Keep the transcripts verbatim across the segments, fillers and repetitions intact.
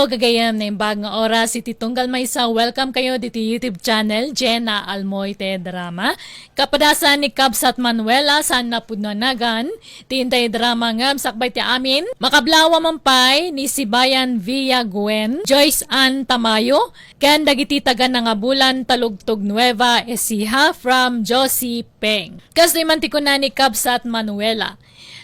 Gagayem, naimbag nga oras iti tunggal maysa, welcome kayo diti YouTube channel, Jenna Almoite Drama. Kapadasan ni Kabsat Manuela saan napudno a nagan, ti intay drama ngem sakbay ti amin, makablawa man pay ni Sibayan Villa Gwen, Joyce Ann Tamayo, ken dagiti taga Nangabulan, Talugtog Nueva Ecija from Josie Peng. Kastoy man ti kuna ni Kabsat Manuela,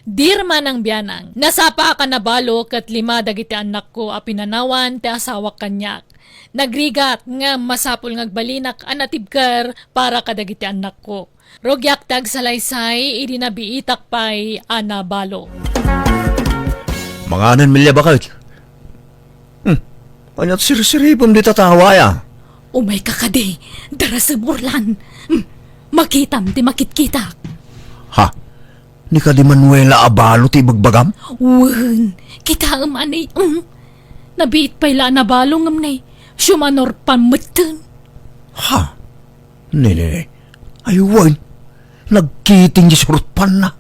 Dirmanang bianang, nasapa a nabalo ket lima dagiti annakko a pinanawan ti asawak kaniak. Nagrigat ngem masapul nga agbalinak a natibker para kadagiti annakko. Rugiak ti agsalaysay idi nabiitak pay a nabalo. Manganen, Melia, baket. Hmm. Ania't sirsiribem dita tawa, aya? Umayka kadi, darasem, Orlan. Hmm. Makitam ti makitkitak. Ha? Ni kadi Manuela a balo ti ibagbagam? Wen, kitaem, anay, hmm. Nabiit pay la a nabalo ngem nay, siumanor pammetten. Ha? Ne, ne, ne. Ay, wen. Nagkiting di surotpanna.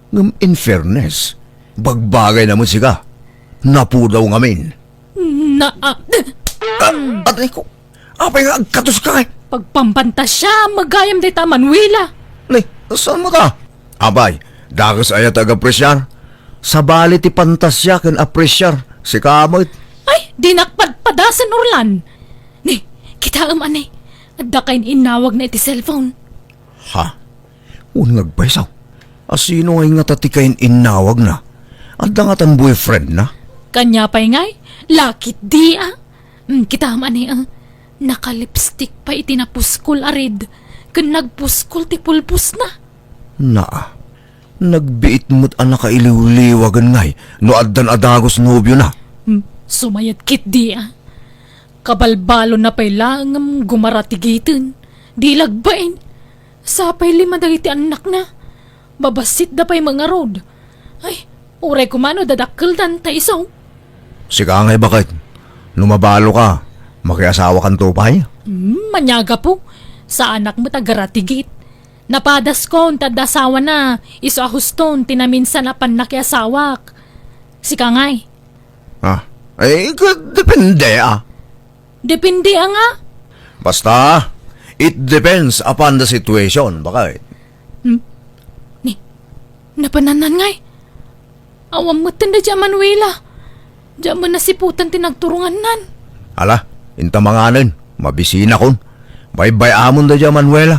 Ngem in fairness, bagbagayna met sika. Napudaw ngamin. Na, ah, Ah, atay ko. Apay nga agkatoska, eh? Pagpampantasia, magayam dayta Manuela. Ni, saan mo ta? Apay, dakes aya ti agapresiar? Sabali ti pantasia ken apresiar, sika met. Ay, dinak padpadasen, Orlan. Ni, kitaem, anay. Adda kain-innawagna iti cellphone. Ha? Wen nga agpayso. A sino ngay ngata ti kain-innawagna? Adda ngatan boyfriendna? Kania pay ngay? Lakit di, ah. Mm, kitaem, anay, ah. Nakalipstick pay iti napuskol a red. Ken nagpuskol ti pulposna. Naa. Nagbiit met a nakailiwliwagen ngay no addan a dagus nobiona. Hmm, sumayat ketdi, ah. Kabalbalonna pay laeng ngem gumaratigiten. Di lagbain. Sapay lima dagiti annakna. Babassitda pay met ngarud. Ay, uray koma no dadakkeldan ta isu. Sika ngay, baket. No mabaloka, makiasawakanto pay? Hmm, ania gapu. Saanak met a garatigit. Napadaskon ti adda asawana, isu a huston ti naminsan a pannakiasawak. Sika ngay? Ah, eh, ket depende, ah. Depende, ah, nga? Basta, it depends upon the situation, baket. Hmm? Ni, napanannan ngay? Awan metten daydiay a Manuela. Diak met nasiputan ti nagturongannan. Ala, inta manganen, mabisinakon. Baybay-amon daydiay a Manuela.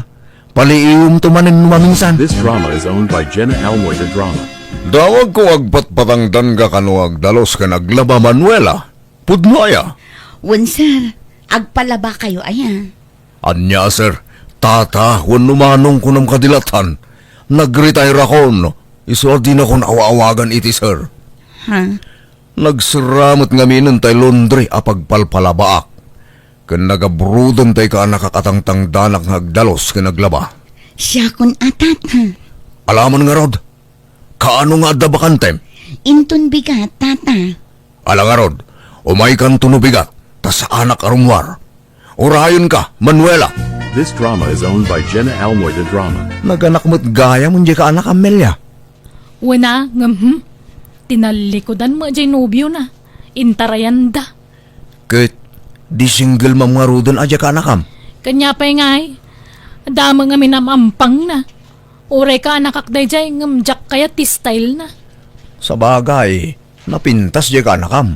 Paliiwemto manen no maminsan. This drama is owned by Jenna Almoy, the drama. Dawagko nga agpatpatangdan ka kano agdalus ken aglaba, Manuela. Pudno aya? Wen, sir. Agpalabakayo aya? Ania, sir? Tata wenno manong kunam kadi lattan? Nagretire-akon. Isu a dinakon aw-awagan iti sir. Ha? Nagserra met ngaminen tay laundry a pagpalpalabaak. Ken nagabroden tay kaanakak a tangtangdanak nga agdalus ken aglaba. Siakon a, tata. Alaman ngarud. Kaano nga adda bakantem? Inton bigat, tata. Ala ngarud, umaykanto no bigat, ta saanak a rummuar. Urayonka, Manuela. This drama is owned by Jenna Almoy, the drama. Naganak met gayam diay kaanak, Amelia. Wen a, ngem, hmm, tinallikudan met diay nobiona. Intarayanda. Ket, di single mom ngaruden a diay kaanakam? Kania pay ngay, adda met ngamin am-ampangna. Uray kaanakak daydiay, ngem diak kayat ti stylena. Sabagay, napintas diay kaanakam.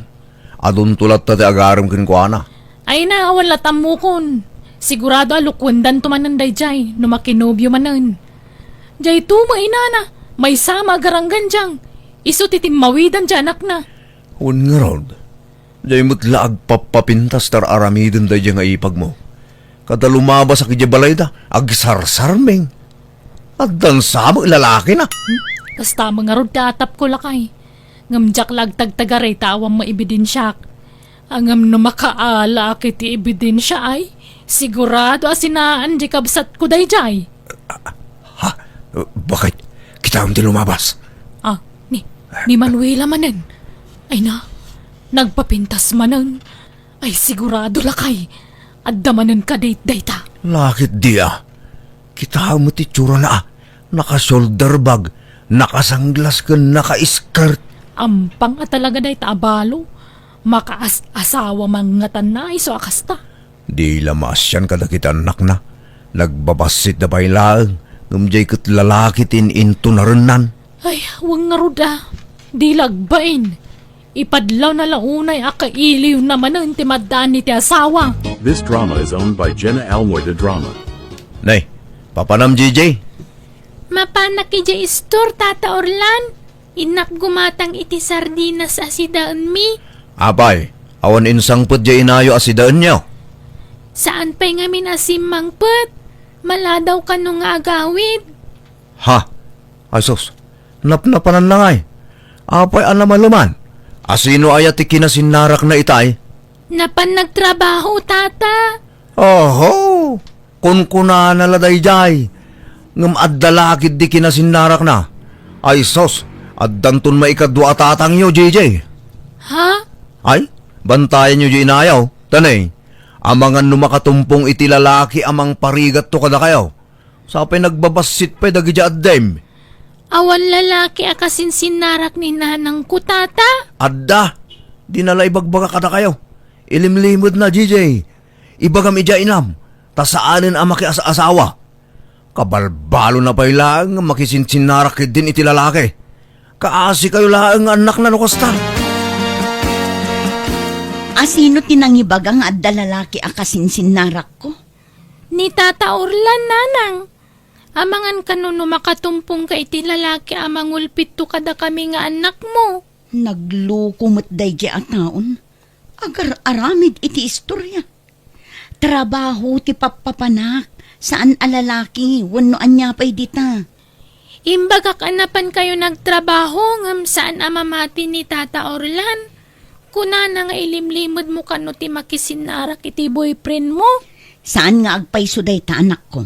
Adunto latta ti agarem kenkuana. Ay na, awan lat ammokon. Sigurado a lukuendanto manen daydiay, no makinobio manen. Diayto met inana, maysa met a garanggan diang. Isu ti timmawidan diay anakna. Wen ngarud, diay met la agpappapintas ta ar-aramiden daydiay nga ipagmo. Kada lumabasak idiay balayda, agsarsarming. Addan sa met lalakina. Hmm? Kasta met ngarud ti atapko, lakay. Ngem diak la agtagtagaray ta awan met ebidensiak. Ngem no makaalaak iti ebidensiaay, sigurado a sinaan diay kabsatko daydiay. Ha? Baket? Kitaem ti lumabas. Ah, ni, ni Manuela manen. Ay na, nagpapintas manen. Ay, sigurado, lakay. Adda manen kadate dayta. Lakit dia. Kitaem met ti itsurana, ah. Naka-shoulder bag, naka-sunglass ken naka-skirt. Ampang a talaga dayta a balo. Makaas-asawa man ngatanna isu a kasta. Di la maasian kadagiti annakna. Nagbabassitda pay laeng, ngem diay ket lalaki ti in-intunarennan. Ay, wen ngarud a. Di la agbain. Ipadlawna la unay a kailiwna manen ti maddaan iti asawa. This drama is owned by Jenna Almoy de Drama. Nay, papanam, J J? Mapanak idiay istor, Tata Orlan. Innak gumatang iti sardinas a sidaenmi. Apay, awan insangpet diay inayo a sidaenyo? Saan pay ngamin a simmangpet. Maladaw kano nga agawid. Ha? Ay sus, napnapananna ngay. Apay a namaleman? Asino aya ti kinasinnarakna itay? Napan nagtrabaho, Tata. Oho! Kunkunana la daydiay. Ngem adda la ketdi kinasinnarakna. Ay sus, addanton maikadua a tatangyo, J J. Ha? Ay, bantayanyo diay inayo. Tanay, amangan no makatumpong iti lalaki a mangparigatto kadakayo. Sapay nagbabassit pay dagiti addim. Awan lalaki a kasinsinnarak ni nanangko, Tata? Adda. Dina la ibagbaga kadakayo. Ilimlimedna, J J. Ibagam idiay inam, ta saanen a makias-asawa. Kabalbalona pay laeng nga makisinsinnarak ketdin iti lalaki. Kaasikayo laeng nga annakna no kasta. Asino ti nangibaga nga adda lalaki a kasinsinnarakko? Ni Tata Orlan, nanang. Amangan kano no makatumpongka iti lalaki a mangulpitto kadakami nga annakmo. Nagluko met daydiay a taon. Agar-aramid iti istorya. Trabaho ti pappapanak, saan a lalaki wenno ania pay dita. Imbagak a napankayo nagtrabaho ngem saan a mamati ni Tata Orlan. Kunana nga ilimlimedmo kano ti makisinnarak iti boyfriendmo. Saan nga agpayso dayta, anakko.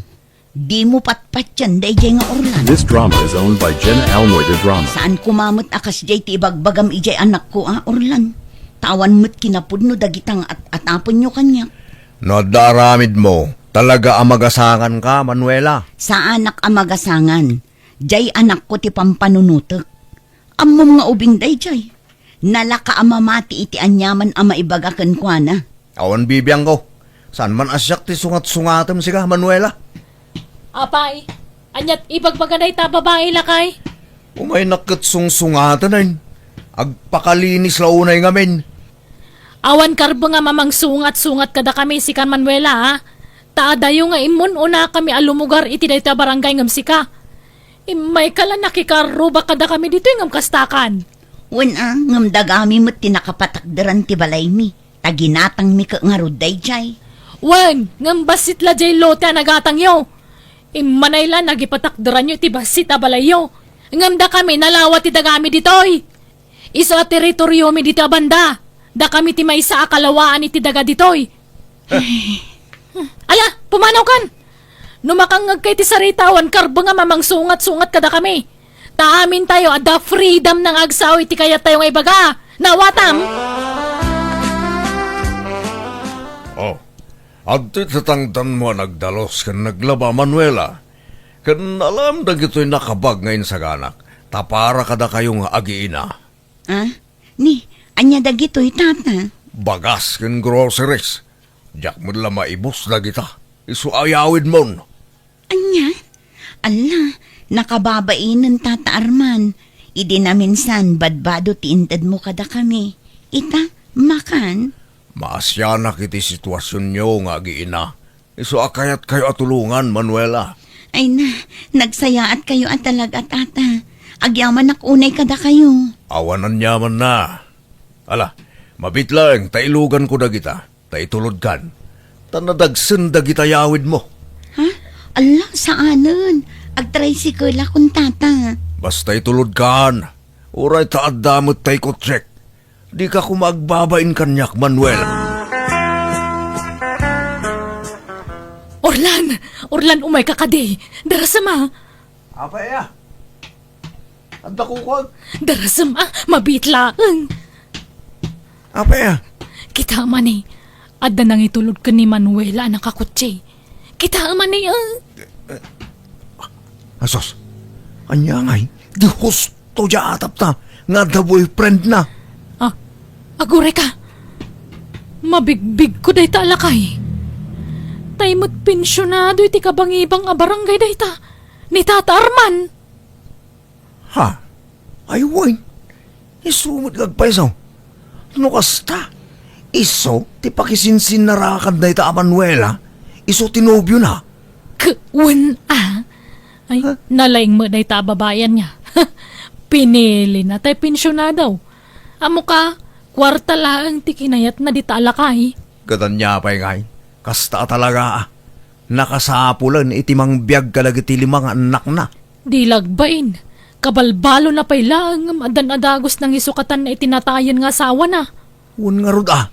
Dimo patpatian daydiay nga Orlan. This drama is owned by Jenna Almoy de Drama. Saan koma met a kasdiay ti ibagbagam idiay anakko a, Orlan. Ta awan met kinapudno dagita nga at-atapenyo kaniak. No adda aramidmo, talaga a magasanganka, Manuela. Saanak a magasangan. Diay anakko ti pampanunotek. Ammom nga ubing daydiay. Nalaka a mamati iti aniaman a maibaga kenkuana. Awan bibiangko. Saan man a siak ti sungat-sungatem sika, Manuela? Apay, aniat ibagbaga dayta babai, lakay? Umaynak ket sungsungaten, ay. Agpakalinis la unay ngamin. Awan karbeng a mamangsungat-sungat kadakami sika, Manuela, ha? Ta adayo nga immun-unakami a lumugar iti daytoy a barangay ngem sika. Immayka la nakikarruba kadakami ditoy ngem kastakan. Wen a, ngem dagami met ti nakapatakderan ti balaymi, ta ginatangmi ket ngarud daydiay. Wen, ngem bassit la diay lote a nagatangyo. Immanay la nagipatakderanyo iti bassit a balayyo. Ngem dakami nalawa ti dagami ditoy. Isu a teritoriomi ditoy a banda. Dakami ti maysa a kalawaan iti daga ditoy. Ala, pumanawkan! No makangngegka iti sarita, awan karbeng a mamangsungat-sungat kadakami. Ta amintayo, adda freedom nga agsao iti kayattayo nga ibaga. Nawatam? Oh, adtoy tatangtanmo a nagdalus ken naglaba, Manuela. Ken alam dagitoy nakabag nga insaganak, ta para kadakayo nga agiina. Ah? Ni, ania dagitoy, Tata? Bagas ken groceries. Diak met la maibus dagita. Isu a yawidmon. Ania? Alla, nakababainen, Tata Arman. Idi naminsan, badbado ti intedmo kadakami. Ita, makan? Maasianak iti situasionyo nga agiina. Isu a kayatkayo a tulongan, Manuela. Ay na, nagsayaatkayo a talaga, Tata. Agyamanak unay kadakayo. Awan aniamanna. Ala, mabiit laeng ta iluganko dagita, ta itulodkan. Ta nadagsen dagita yawidmo. Ha? Alla, saanen. Agtricycle-akon, Tata. Basta itulodkan. Uray ta adda met tay kotsek. Dika koma agbabain kaniak, Manuela. Orlan! Orlan, umayka kadi! Darasem a! Apay a? Adda kukuag? Darasem a! Mabiit laeng! Apay a? Kitaem a ni, adda nangitulod ken ni Manuela a nakakotse. Kitaem a ni, ah. Asos, ania ngay? Di husto diay atapta nga adda boyfriend na. Ah, aguray ka. Mabigbigko dayta a lakay. Tay met pensionado iti kabangibang a barangay dayta, ni Tata Arman. Ha? Ay, wen. Isu met nga agpayso. No kasta, isu ti pakisinsinnarakan dayta a Manuela, isu ti nobiona. K-, wen a. Ay, Ha? nalaing met dayta a babayan niya. Pinili na tay pensionado. Amo ka, kuarta laeng ti kinayatna dita a lakay. Ket ania pay ngay, kasta a talaga a. Nakasapulen iti mangbiag kadagiti lima nga annakna. Di lagbain, kabalbalona pay laeng ngem addan a dagus nangisukatan iti natayen nga asawana. Wen ngarud a,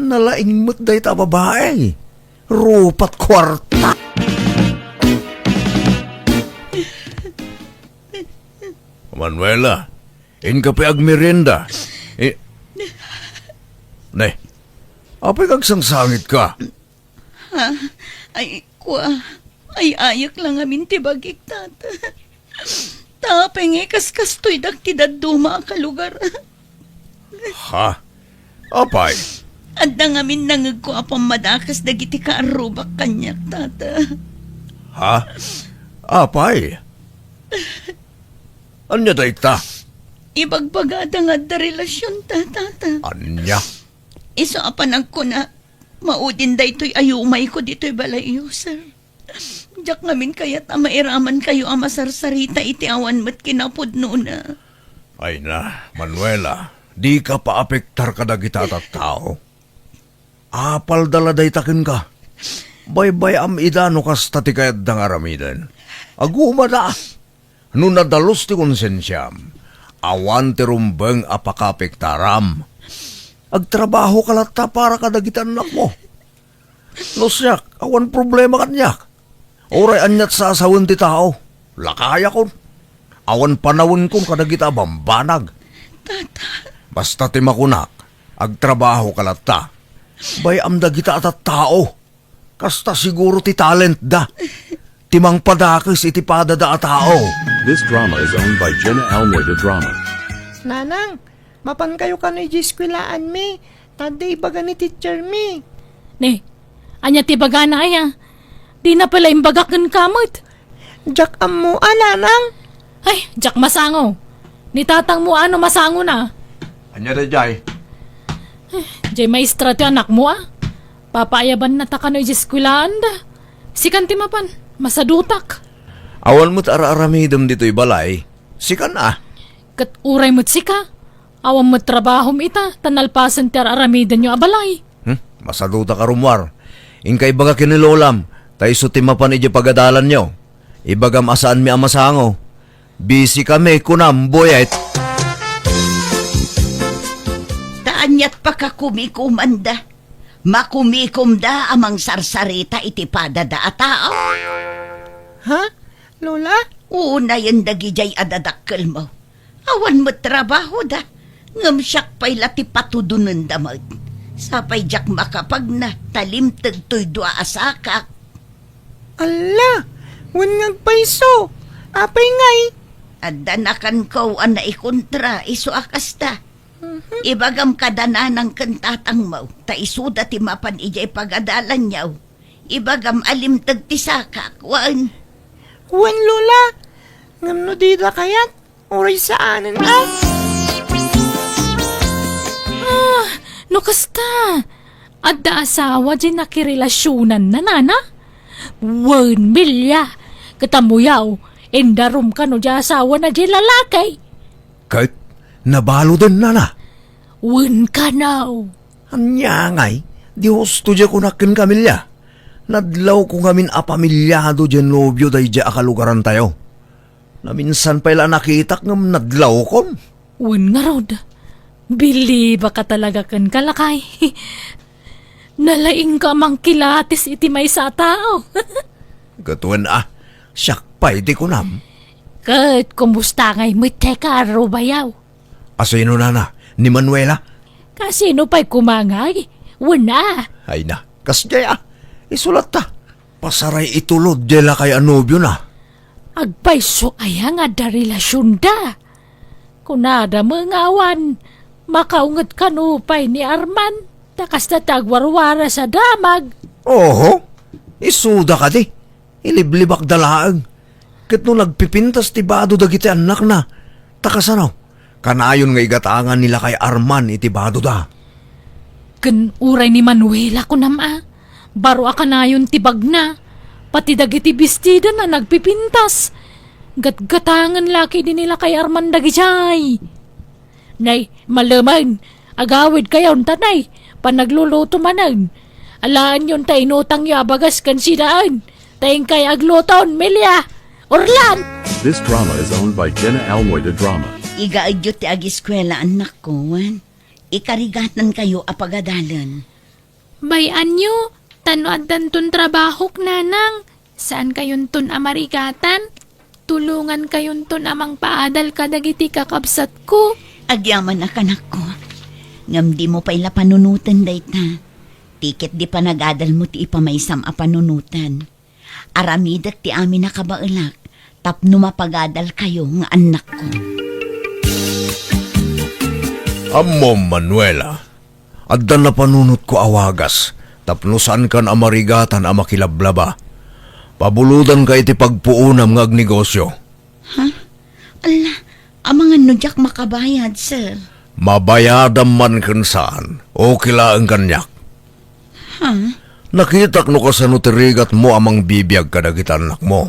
nalaing met dayta a babai. Rupat kuarta. Manuela, inka pay agmerienda. I-, ne, apay nga agsangsangitka? Ha? Ay, kua, ay-ayek la ngamin ti bagik, Tata. Ta apay nga ikaskastoydak ti dadduma a kalugar? Ha? Apay? Adda ngamin nangegko a pammadakas dagiti kaarrubak kaniak, Tata. Ha? Apay? Ania dayta? Ibagbagada nga adda relasionta, Tata. Ania? Isu a panagkuna, maudin daytoy a yumayko ditoy balayyo, sir. Diak ngamin kayat a mairamankayo a masarsarita iti awan met kinapudnona. Ay na, Manuela, dika paapektar kadagita a tattao. Apalda la dayta kenka. Baybay-am ida no kasta ti kayatda nga aramiden. Agumada! No nadalus ti konsensiam, awan ti rumbeng a pakaapektaram. Agtrabahoka latta para kadagiti annakmo. No siak, awan problema kaniak. Uray aniat sasawen ti tao, lakayakon. Awan panawenkon kadagita a bambanag. Tata. Basta ti makunak, agtrabahoka latta. Bay-am dagita a tattao. Kasta siguro ti talentda. Ti mangpadakes iti padada a tao. This drama is owned by Jenna Almeida Drama. Nanang, mapankayo kano idiay eskuelaanmi? Ta adda ibaga ni teachermi. Ne, ania ti ibagana aya? Dina pay la imbaga kenka met. Diak ammo a, nanang. Ay, diak masango. Ni tatangmo a no masangona. Ania daydiay? Ay, diay maestra ti anakmo a. Papayabanna ta kano idiay eskuelaanda. Sikan ti mapan, masadutak. Awan met ar-aramidem ditoy balay. Sikan a. Ket uray met sika, awan met trabahom ita, ta nalpasen ti ar-aramidenyo a balay. Hmm? Masadutak a rummuar. Inka ibaga ken ni Lolam, ta isu ti mapan idiay pagadalanyo. Ibagam a saanmi a masango. Busy kami, kunam, Boyet. Ta aniat pakakumikomanda? Makumikomda a mangsarsarita iti padada a tao? Ha? Lola? Unayen dagidiay a dadakkelmo. Awan met trabahoda, ngem siak pay la ti patudonenda met. Sapay diak makapagna, ta limteg toy dua a sakak. Alla, wen nga agpayso. Apay ngay? Adda nakanko a naikontra, isu a kasta. Mhm. Ibagam kada nanang ken tatangmo, ta isuda ti mapan idiay pagadalanyo. Ibagam a limteg ti sakak, wen. Wen, Lola. Ngem no dida kayat, uray saanen a. Ah, no kasta, adda asawa diay nakirelasionanna, nana? Wen, Melia. Ket ammoyo, indarum kano diay asawana diay lalaki. Ket nabaloden, nana? Wen kano. Ania ngay, di husto diay kunak kenka, Melia. Nadlawko ngamin a pamilyado diay nobio daydiay a kalugarantayo. Naminsan pay la a nakitak ngem nadlawkon. Wen ngarud, bilibaka talaga kenka, lakay. Nalaingka a mangkilatis iti maysa a tao. Ket wen a, siak pay ti kunam. Ket kumusta ngay met ti kaarrubayo? Asino, nana? Ni Manuela? Kasino pay koma ngay? Wen a. Ay na, kasdiay a. Isu latta. Pasaray itulod diay lakay a nobiona. Agpayso aya nga adda relasionda? Kunada met nga awan makaunget kano pay ni Arman. Ta kasta ti agwarwaras a damag. Oho, isuda kadi. Iliblibakda laeng. Ket no nagpipintas ti bado dagiti annakna, ta kasano? Kanayon nga igatangan ni lakay Arman iti badoda. Ken uray ni Manuela, kunam a, baro a kanayon ti bagna. Pati dagiti bestidana nagpipintas. Gatgatangen la ketdi ni lakay Arman dagidiay. Nay, malemen, agawidkayon ta nay, panagluluto manen. Alaenyon ta inutangyo a bagas ken sidaen. Ta inkay agluton, Melia, Orlan. This drama is owned by Jenna Almoida Drama. Igaedyo ti agiskuela, annakko, wen ikarigatankayo a pagadalen. Bay-anyo, ta no addanton trabahok, nanang, saankayonton a marigatan. Tulongankayonton a mangpaadal kadagiti kakabsatko. Agyaman a, kanakko. Ngem dimo pay la panunoten dayta. Ti ket di panagadalmo ti ipamaysam a panunoten. Aramidek ti amin a kabaelak tapno mapagadalkayo nga annakko. Ammom, Manuela, adda napanunotko a wagas tapno saankan a marigatan a makilablaba. Pabulodanka iti pagpuonam nga agnegosio. Ha? Ala, amangan no diak makabayad, sir. Mabayadam man ken saan, okay laeng kaniak. Ha? Nakitak no kasano ti rigatmo a mangbibiag kadagiti annakmo.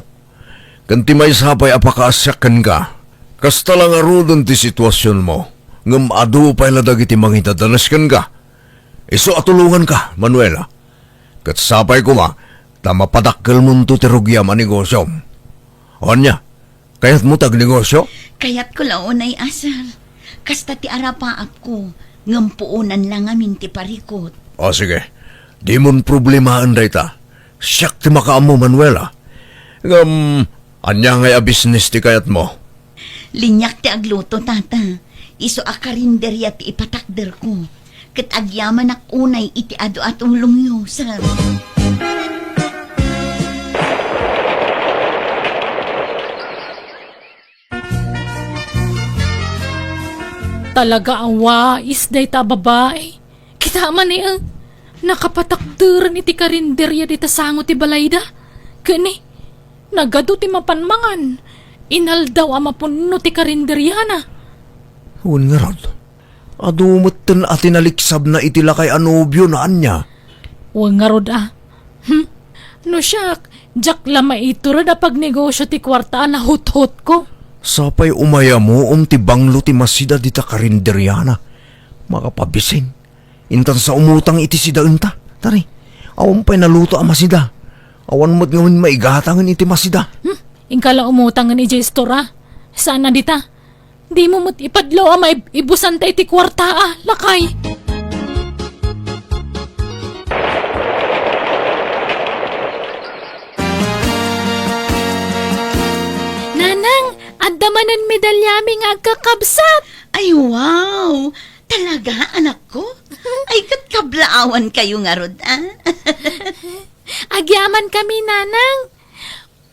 Ken ti maysa pay a pakaasiak kenka, kasta la ngaruden ti situasionmo, ngem adu pay la dagiti mangidadanes kenka. Isu a tulonganka, Manuela. Ket sapay koma ta mapadakkelmonto ti rugiam a negosiom. Ania, kayatmo ti agnegosio? Kayatko la unay a, sir. Kasta ti arapaapko, ngem puonan la ngamin ti parikut. O, sige. Dimon problemaen dayta. Siak ti makaammo, Manuela. Ngem, ania ngay a bisnis ti kayatmo? Liniak ti agluto, tata. Isu a karinderia ti ipatakderko. Ket agyamanak unay iti adu a tulongyo, sir. Talaga a wais dayta a babai. Kita man, eh, nakapatakderen iti karinderia dita sango ti balayda. Ken, eh, nagadu ti mapan mangan. Inaldaw a mapunno ti karinderiana. Wen ngarud, adu metten a tinaliksabna iti lakay a nobiona, ania? Wen ngarud a. Hmm? No siak, diak la maitured a pagnegosio ti kuarta a nahuthotko. Sapay umayamuom ti banglo ti masida dita karinderiana. Makapabisin. Intan sa umutang iti sidaenta. Tari, awan pay naluto a masida. Awan met ngamin maigatangen iti masida. Hmm? Inka la umutangen idiay istor a. Saan a dita? Dimo met ipadlaw a maib-, ibusanta iti kuarta a, lakay. Nanang, adda manen medalyami nga agkakabsat. Ay, wow! Talaga, anakko? Ay, ket kablaawankayo ngarud, a? Agyamankami, nanang.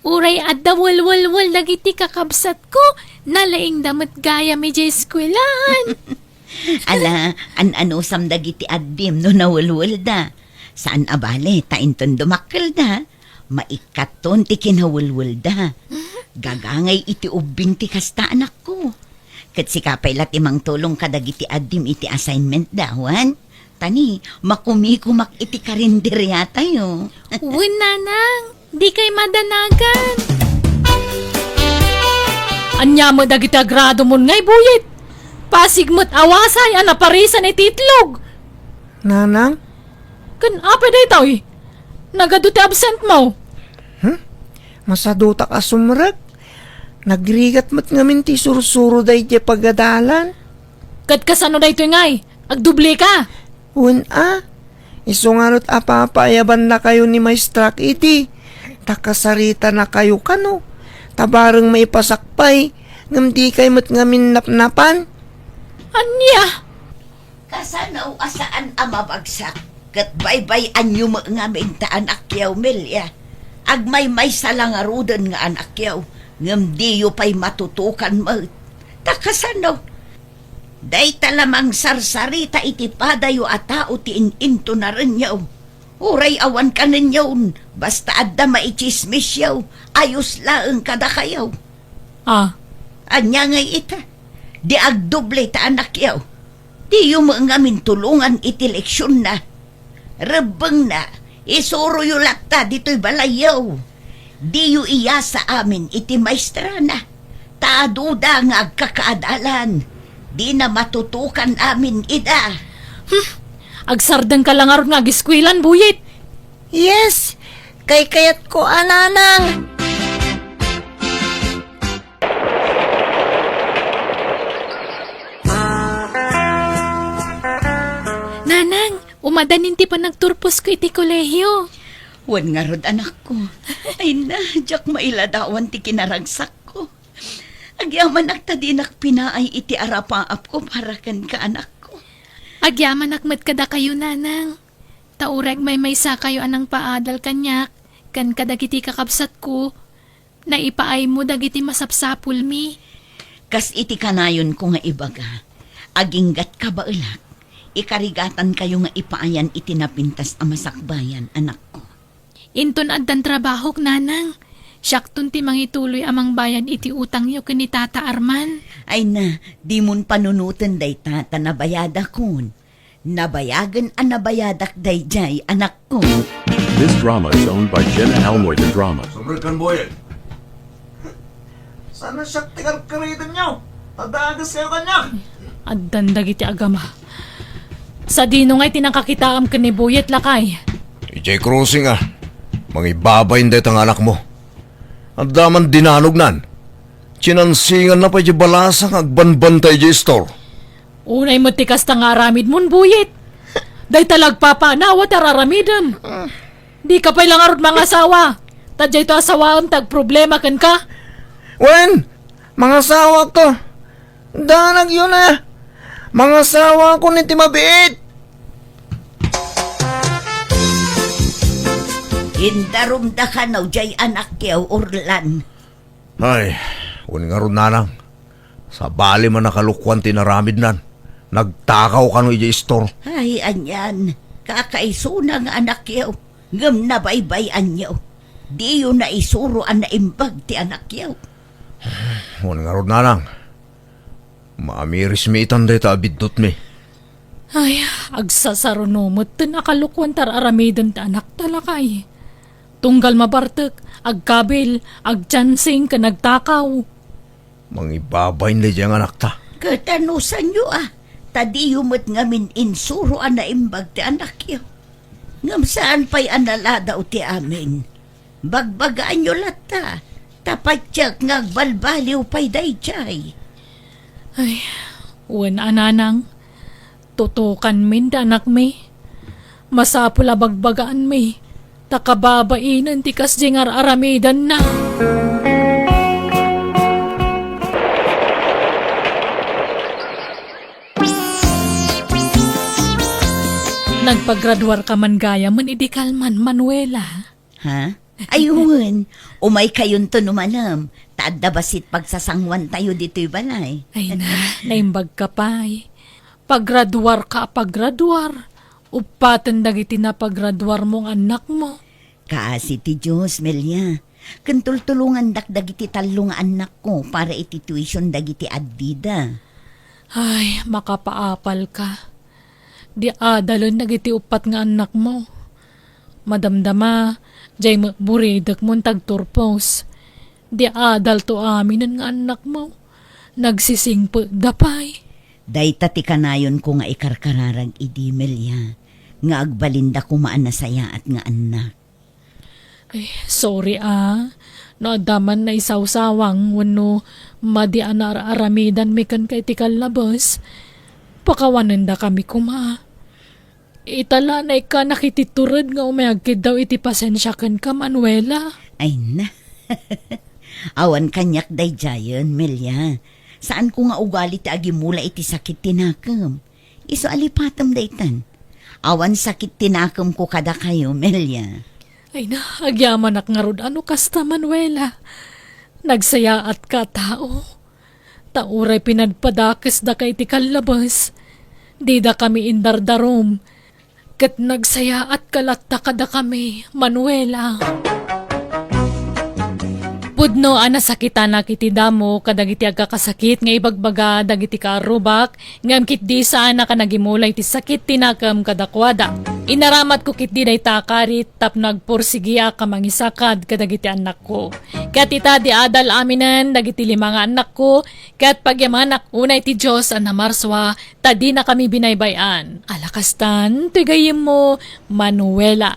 Uray adda welwelwel dagiti kakabsatko, nalaingda met gayam idiay eskuelaan. Ala, an-anusam dagiti addim no nawelwelda. Saan a bale, ta inton dumakkelda, maikkaton ti kinawelwelda. Gagangay iti ubbing ti kasta, anakko. Ket sika pay la ti mangtulong kadagiti addim iti assignment da, wen? Tani, makumikumak iti karinderiatayo. Wen, nanang, dikay madanagan. Ania met dagiti agradomon ngay buyit? Pasig met a wasay a naparisan iti itlog. Nanang? Ken apay daytoy? Nagadu ti absentmo? Hmm? Masadutak a sumrek. Nagrigat met ngamin ti sursuro daydiay pagadalan. Ket kasano daytoy ngay? Agdobleka? Wen a, isu ngarud a papaayabannakayo ni maestrak idi, ta kasaritanakayo kano, ta bareng maipasak pay, ngem dikay met ngamin napnapan. Ania? Kasano a saan a mabagsak, ket baybay-anyo met ngamin ta anakyaw, Melia. Agmaymaysa la ngaruden nga anakyaw, ngem diyo pay matutukan met. Ta kasano? Dayta la mangsarsarita iti padayo a tao ti in-intunarenyo. Uray awan kanenyo, basta adda maitsismisyo, ayos laeng kadakayo. Ah. Ania ngay ita? Di agdoble ta anakyo. Diyo met ngamin tulongan iti leksionna. Rebbengna, isuroyo latta ditoy balayyo. Diyo iyasa amin iti maestrana. Ta aduda nga agkakaadalan, dina matutukan amin ida. Hmm, agsardengka la ngarud nga agiskuelan, Buyit. Yes, kaykayatko a nanang. Nanang, umadanin ti panagturposko iti kolehio. Wen ngarud, anakko. Ay na, diak mailadawan ti kinaragsakko. Agyamanak ta dinak pinaay iti arapaapko para kenka, anakko. Agyamanak met kadakayo, nanang. Ta uray agmaymaysakayo a nangpaadal kaniak ken kadagiti kakabsatko, naipaaymo dagiti masapsapulmi. Kas iti kanayonko nga ibaga, aginggat kabaelak, ikarigatankayo nga ipaayan iti napintas a masakbayan, anakko. Inton addan trabahok, nanang, siakton ti mangituloy a mangbayad iti utangyo ken ni Tata Arman. Ay na, dimon panunoten dayta ta nabayadakon. Nabayagen a nabayadak daydiay, anakko. This drama is owned by Jenna Almoy de Drama. Sumrek kan Boyet. Saan na siya ti karkaritan niyo? Tadagas kayo kanya. Addan dagiti agama. Sadino ngay ti nakakitaam ken ni Boyet, lakay? Ijay crossing a. Mangibabain dayta nga anak mo. Adda man dinanognan. Kinansinganna pay di balasa nga agbanbantay di istor. Unay met ti kasta nga aramidmon, Buyit. Dayta la agpapanawa ti ar-aramidem. Dika pay la ngarud mangasawa. Ta daytoy a sawaem ti agproblema kenka. Wen, mangasawakto. Danagyo na. Mangasawakon iti mabiit. Indarumda kano diay anakyo, Orlan. Ay, wen ngarud, nanang. Sabali man a kalokuan ti inaramidnan. Nagtakaw kano idiay istor. Ay, anian. Kakaisuna nga anakyo. Ngem nabaybay-anyo. Diyo naisuro a naimbag ti anakyo. Wen ngarud, nanang. Maamirismi itan dayta a biddutmi. Ay, agsasaruno metten a kalokuan ti ar-aramiden ti anakta, lakay. Tunggal mabartek, agkabil, agtiansing, ken agtakaw. Mangibabain daydiay nga anakta. Ket anusanyo a, ta diyo met ngamin insuro a naimbag ti anakyo. Ngem saan pay a naladaw ti amin. Bagbagaanyo latta, ta patiek nga agbalbaliw pay daydiay. Ay, wen a, nanang, tutukanmin ti anakmi. Masapul a bagbagaanmi, ta kababainen ti kasdiay nga ar-aramidenna. Nagpagraduarka man gayamen idi kalman, Manuela. Ha? Ay, wen. Umaykayonto no malem. Ta adda bassit pagsasanguantayo ditoy balay. Ay na, naimbagka pay. Pagraduarka a pagraduar. Uppaten dagiti napagraduarmo nga annakmo. Kaasi ti Dios, Melia. Ken tultulongandak dagiti tallo nga annakko para iti tuition dagiti addida. Ay, makapaapalka. Di adalen dagiti uppat nga annakmo. Madamdama, jay met buridekmon ti agturpos. Di adalto aminen nga annakmo. Nagsisingpetda pay. Dayta ti kanayonko nga ikarkararag idi, Melia, nga agbalinda koma a nasayaat nga annak. Ay, sorry a. No adda man naisawsawang wenno madi a naar-aramidanmi kenka iti kallabes, pakawanendakami koma. Ita la, naikkanak iti tured nga umay agkiddaw iti pasensia kenka, Manuela. Ay na. Awan kaniak daydiayen, Melia. Saanko nga ugali ti agimula iti sakit ti nakem. Isu a lipatem daytan. Awan sakit ti nakemko kadakayo, Melia. Ay na, agyamanak ngarud a no kasta, Manuela. Nagsayaatka a tao. Ta uray pinadpadakesdaka iti kallabes, didakami indardarum, ket nagsayaatka latta kadakami, Manuela. Pudno a nasakitanak iti damo kadagiti agkakasakit nga ibagbaga dagiti kaarrubak, ngem ketdi saanak a nagimula iti sakit ti nakem kadakuada. Inaramatko ketdi dayta a karit tapno agpursigiak a mangisakad kadagiti annakko. Ket ita, di adal aminen dagiti lima nga annakko, ket pagyamanak unay ti Dios a namarsua, ta dinakami binaybay-an. Ala kastan, ti gayyemmo, Manuela.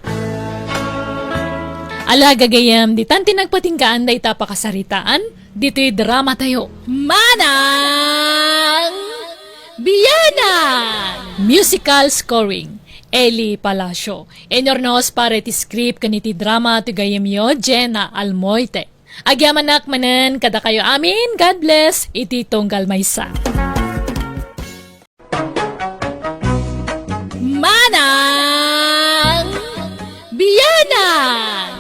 Ala gagayyem, ditan ti nagpatinggaan dayta a pakasaritaan, ditoy dramatayo. Manang Bianang! Musical scoring, Eli Palacio. Inyurnos para iti script ken iti drama ti gayyemyo, Jenna Almoite. Agyamanak manen kadakayo amin. God bless iti tunggal maysa. Manang Bianang!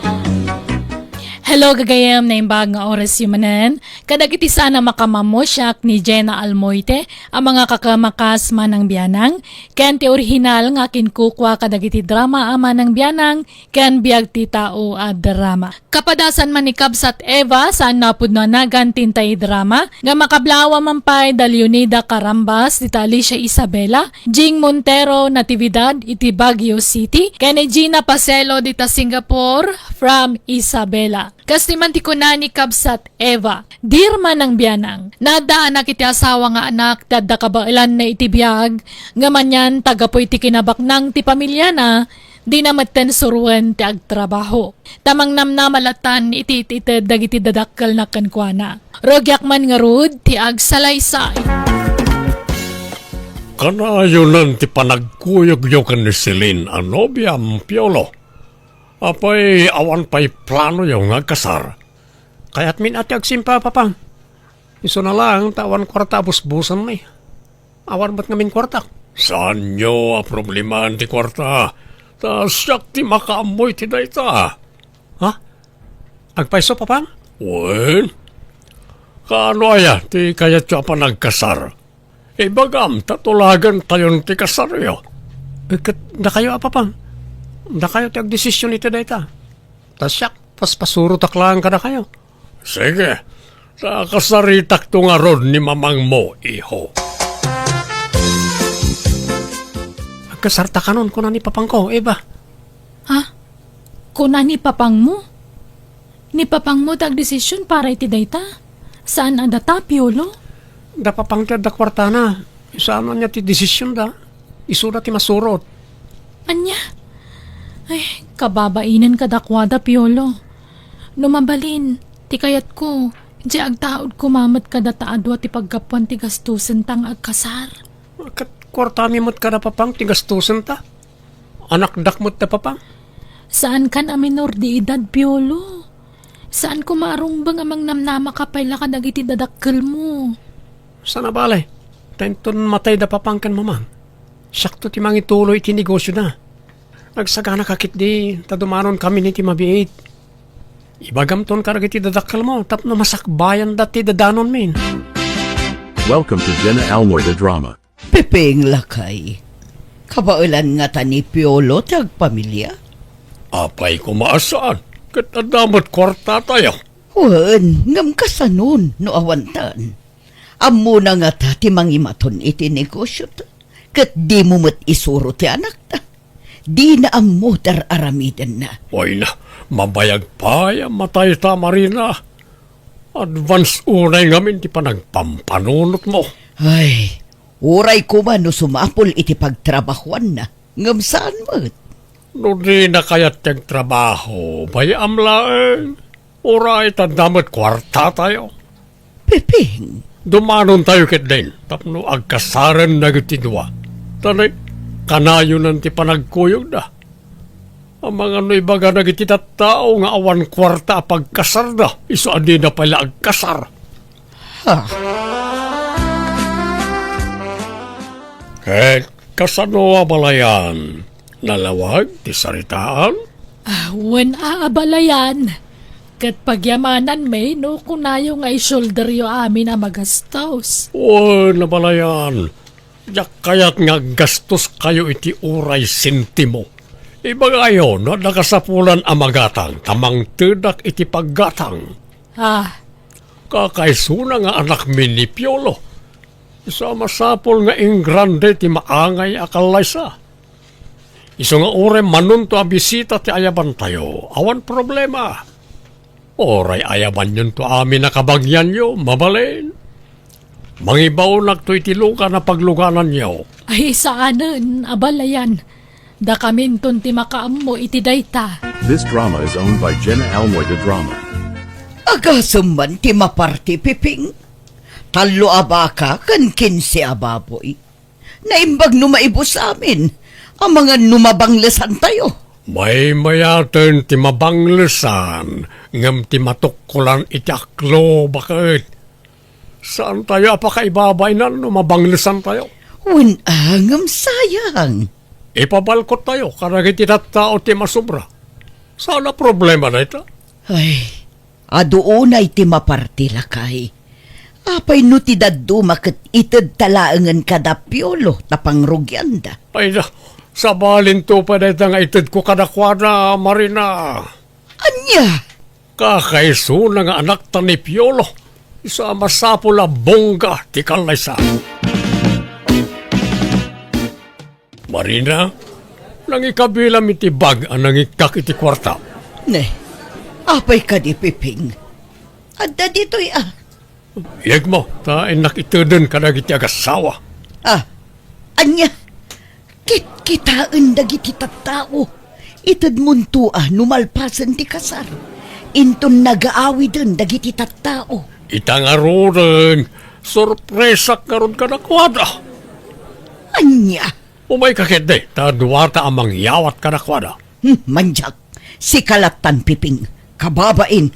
Hello, gagayyem, naimbag nga orasyo manen. Kadagiti saan a makamammo, siak ni Jenna Almoite, a mangakakem a kas Manang Bianang, ken ti orihinal nga akinkukua kadagiti drama a Manang Bianang ken Biag ti Tao a drama. Kapadasan man ni Kabsat Eva, saan a pudno a nagan ti intay drama, nga makablaawa man pay da Leonida Carambas, dita Alicia Isabela, Jing Montero, Natividad, iti Baguio City, ken ni Gina Pacelo, dita Singapore, from Isabela. Kas ti man ti kuna ni Kabsat Eva, "Dear Manang Bianang, naaddanak iti asawa nga anak ti adda kabaelanna iti biag, ngem anian ta gapu iti kinabaknang ti pamiliana, dina metten suroen ti agtrabaho. Ta mangnamnama lattan iti it-ited dagiti dadakkelna kenkuana. Rugiak man ngarud ti agsalaysay." Kanayonan ti panagkuyogyo ken ni Celine a nobiam, Piolo. Apay, awan pay planoyo nga agkasar? Kayatmin a ti agsimpa, Papang. Isuna laeng ta awan kuarta a busbusenmi. Awan met ngamin kuartak. Saanyo a problemaan ti kuarta, ta siak ti makaammo iti dayta. Ha? Agpayso, Papang? Wen? Kaano aya ti kayatyo a panagkasar? Ibagam ta tulagentayon ti kasaryo. Eh, ket dakayo a, Papang? Dakayo ti agdesision iti dayta. Ta siak, paspasurotak laeng kadakayo. Sige, ta kasaritakto ngarud ni mamangmo, iho. Agkasarta kanon, kuna ni Papangko, Eva. Ha? Kuna ni Papangmo? Ni Papangmo ti agdesision para iti dayta? Saan a data, Piolo? Da Papang ti adda kuartana. Saan ania ti desisionda? Isuda ti masurot. Ania? Ay, kababainen kadakuada, Piolo. No mabalin, ti kayatko, di agtaud koma met kadata a dua ti paggapuan ti gastosenta nga agkasar. Ket kuartami met kada Papang ti gastosenta. Anakdak met da Papang. Saankan a minor de edad, Piolo. Saan koma a rumbeng a mangnamnamaka pay la kadagiti dadakkelmo. Saan a bale, ta inton matay da Papang ken Mamang, siakto ti mangituloy iti negosioda. Agsaganaka ketdi ta dumanonkamin iti mabiit. Ibagamton kadagiti dadakkelmo tapno masakbayanda ti dadanonmin. Welcome to Jenna Almoy the Drama. Pepeng, lakay, kabaelan ngata ni Piolo ti agpamilia? Apay koma a saan, ket adda met kuartatayo. Wen, ngem kasanon no awantan? Ammona ngata ti mangimaton iti negosiota, ket dimo met isuro ti anakta. Dina ammo ti ar-aramidenna. Ay na, mabayag pay a matayta, Marina. Advance unay ngamin ti panagpampanunotmo. Ay, uray koma no sumapul iti pagtrabahoanna, ngem saan met. No dina kayat ti agtrabaho, bay-am laeng. Uray ta adda met kuartatayo. Pepeng. Dumanontayo ketdin tapno agkasaren dagiti dua. Ta kanayonan ti panagkuyogda. Amangan no ibaga dagiti tattao nga awan kuarta a pagkasarda, isu a dida pay la agkasar. Ha? Ket kasano a balayan? Nalawag ti saritaan? Ah, wen a abalayan. Ket pagyamananmi no kunayo nga i-shoulderyo amin a magastos. Wen, abalayan, diak kayat nga aggastoskayo iti uray sentimo. Ibagayo no adda kasapulan a magatang ta mangtedak iti paggatang. Ah. Kakaisuna nga anakmi ni Piolo. Isu a masapul nga ingrande ti maangay a kallaysa. Isu nga uray manunto a bisita ti ayabantayo, awan problema. Uray ayabanyonto amin a kabagianyo, mabalin. Mangibaonakto iti lugan a paglugananyo. Ay, saanen, abalayan. Dakaminton ti makaammo iti dayta. This drama is owned by Jenna Almoy de Drama. Agasem man ti maparti, Piping. Tallo a baka ken kinse a baboy. Naimbag no maibus amin, amangan no mabanglesantayo. Maymayaten ti mabanglesan, ngem ti matukkolan iti aklo, baket. Saantayo a pakaibabainan no mabanglesantayo. Wen a, ngem sayang. Ipabalkottayo kadagiti tattao ti masobra. Saan a problema dayta? Ay, adu unay ti maparti, lakay. Apay no ti dadduma ket itedta laengen kada Piolo ta pangrugianda? Ay da, sabalinto pay dayta nga itedko kadakuada, Marina. Ania? Kakaisuna nga anakta ni Piolo, isu a masapul a bongga ti kallaysa. Marina, nangikabilam iti bag a nangikkak iti kuarta. Ne, apay kadi, Piping? Adda ditoy a. Yegmo, ta innak iteden kadagiti agassawa. Ah, ania? Kitkitaen dagiti tattao. Itedmonto a no malpasen ti kasar. Inton nagaawiden dagiti tattao. Ita ngaruden, sorpresak ngarud kadakuada. Ania? Umayka ketdi, ta duata a mangyawat kadakuada. Hmm, mandiak. Sika lattan, Piping. Kababain.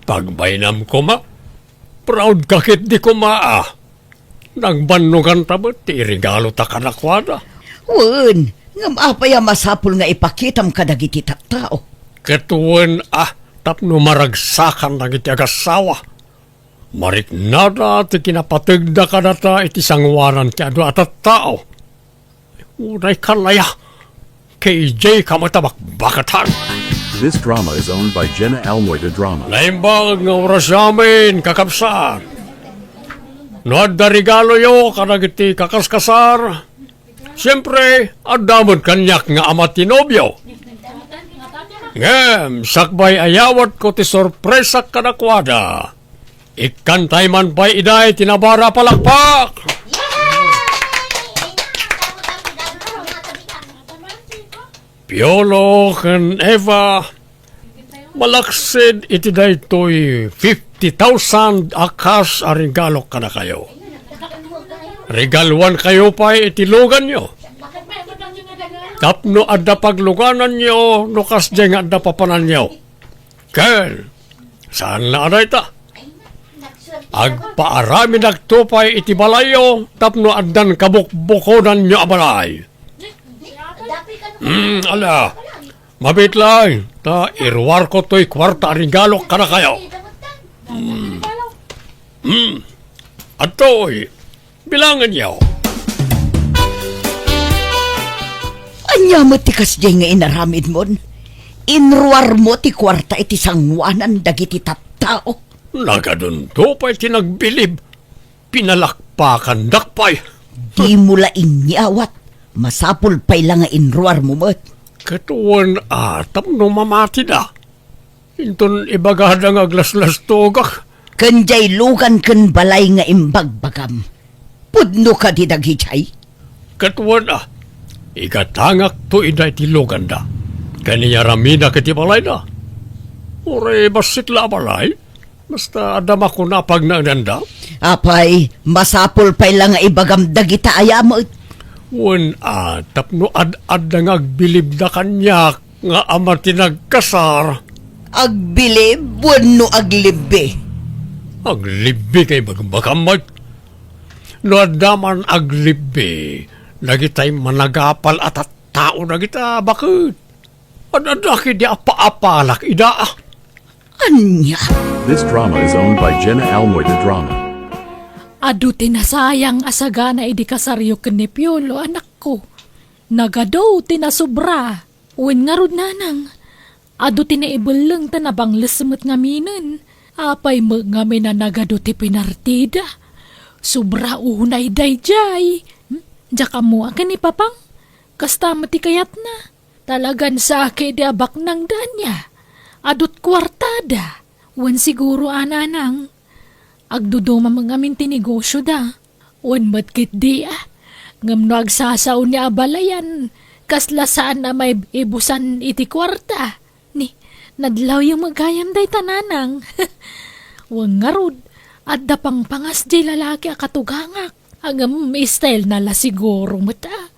Pagbainam koma. Proud ka ketdi koma, ah. Nagbannoganta met ti iregalota kadakuada. Wen, ngem apay a masapul nga ipakitam kadagiti tattao? Ket wen, ah, tapno maragsakan dagiti agassawa. Mariknada ti kinapategda kadata iti sangoanan ti adu a tattao. Uray kalaya, K J ka met a bakbakatan. This drama is owned by Jenna Almoy de Drama. Naimbag nga oras amin, kakabsat. No adda regaloyo kadagiti kakaskasar, siempre, adda met kaniak nga ama ti nobio. Ngem, sakbay a yawatko ti sorpresak kadakuada. Ikkantay man pay iday ti nabara palakpak! Piolo ken Eva, malaksid iti daytoy fifty thousand a cash a regalo kadakayo. Regaluankayo pay iti luganyo. Tapno adda paglugananyo no kasdiay nga adda papananyo. Ken, saan la a dayta. Agpaaramidakto pay iti balayyo tapno addan kabukbukodanyo a balay. Hmm, ala, mabiit laeng, ta iruarko toy kuarta a regalo kadakayo. Hmm. Hmm. Adtoy, bilangenyo. Ania met ti kasdiay nga inaramidmon? Inruarmo ti kuarta iti sangoanan dagiti tattao. Nagadunto pay ti nagbilib. Pinalakpakandak pay. Dimo la inyawat. Masapul pay la nga inruarmo met. Ket wen a, tapno mamatida. Inton ibagada nga aglaslastogak. Ken diay lugan ken balay nga imbagbagam, pudno kadi dagidiay? Ket wen a, igatangakto ida iti luganda, ken iyaramidak iti balayda. Uray bassit la a balay, basta adda makuna a pagnaedanda. Apay, masapul pay la nga ibagam dagita aya met. Wen a, tapno ad-adda nga agbilibda kaniak, nga ama ti nagkasar. Agbilib wenno aglibbi? Aglibbi nga ibagbagam met. No adda man aglibbi, dagitay managapal a tattao dagita, baket. Ad-adda ketdi a paapalak ida. Ania? This drama is owned by Jenna Almoy de Drama. Adu ti nasayang a sagana idi kasaryo ken ni Piolo, anakko. Nagadu ti nasobra. Wen ngarud, nanang, adu ti naibelleng ta nabangles met ngaminen. Apay met ngamin a nagadu ti pinartida? Sobra unay daydiay. Hmm? Diak ammo a ken ni Papang. Kasta met ti kayatna. Talagan saki di abaknang dania. Adut kuartada. Wen siguro a nanang. Agduduma met ngamin ti negosyoda. Wen met ketdi a. Ngem no agsasao ni a balayan, kasla saan a maibusan iti kuarta. Ni, nadlawyo met gayam dayta, nanang. Wen ngarud, adda pangpangas diay lalaki a katugangak. Ngem style na la siguro met a.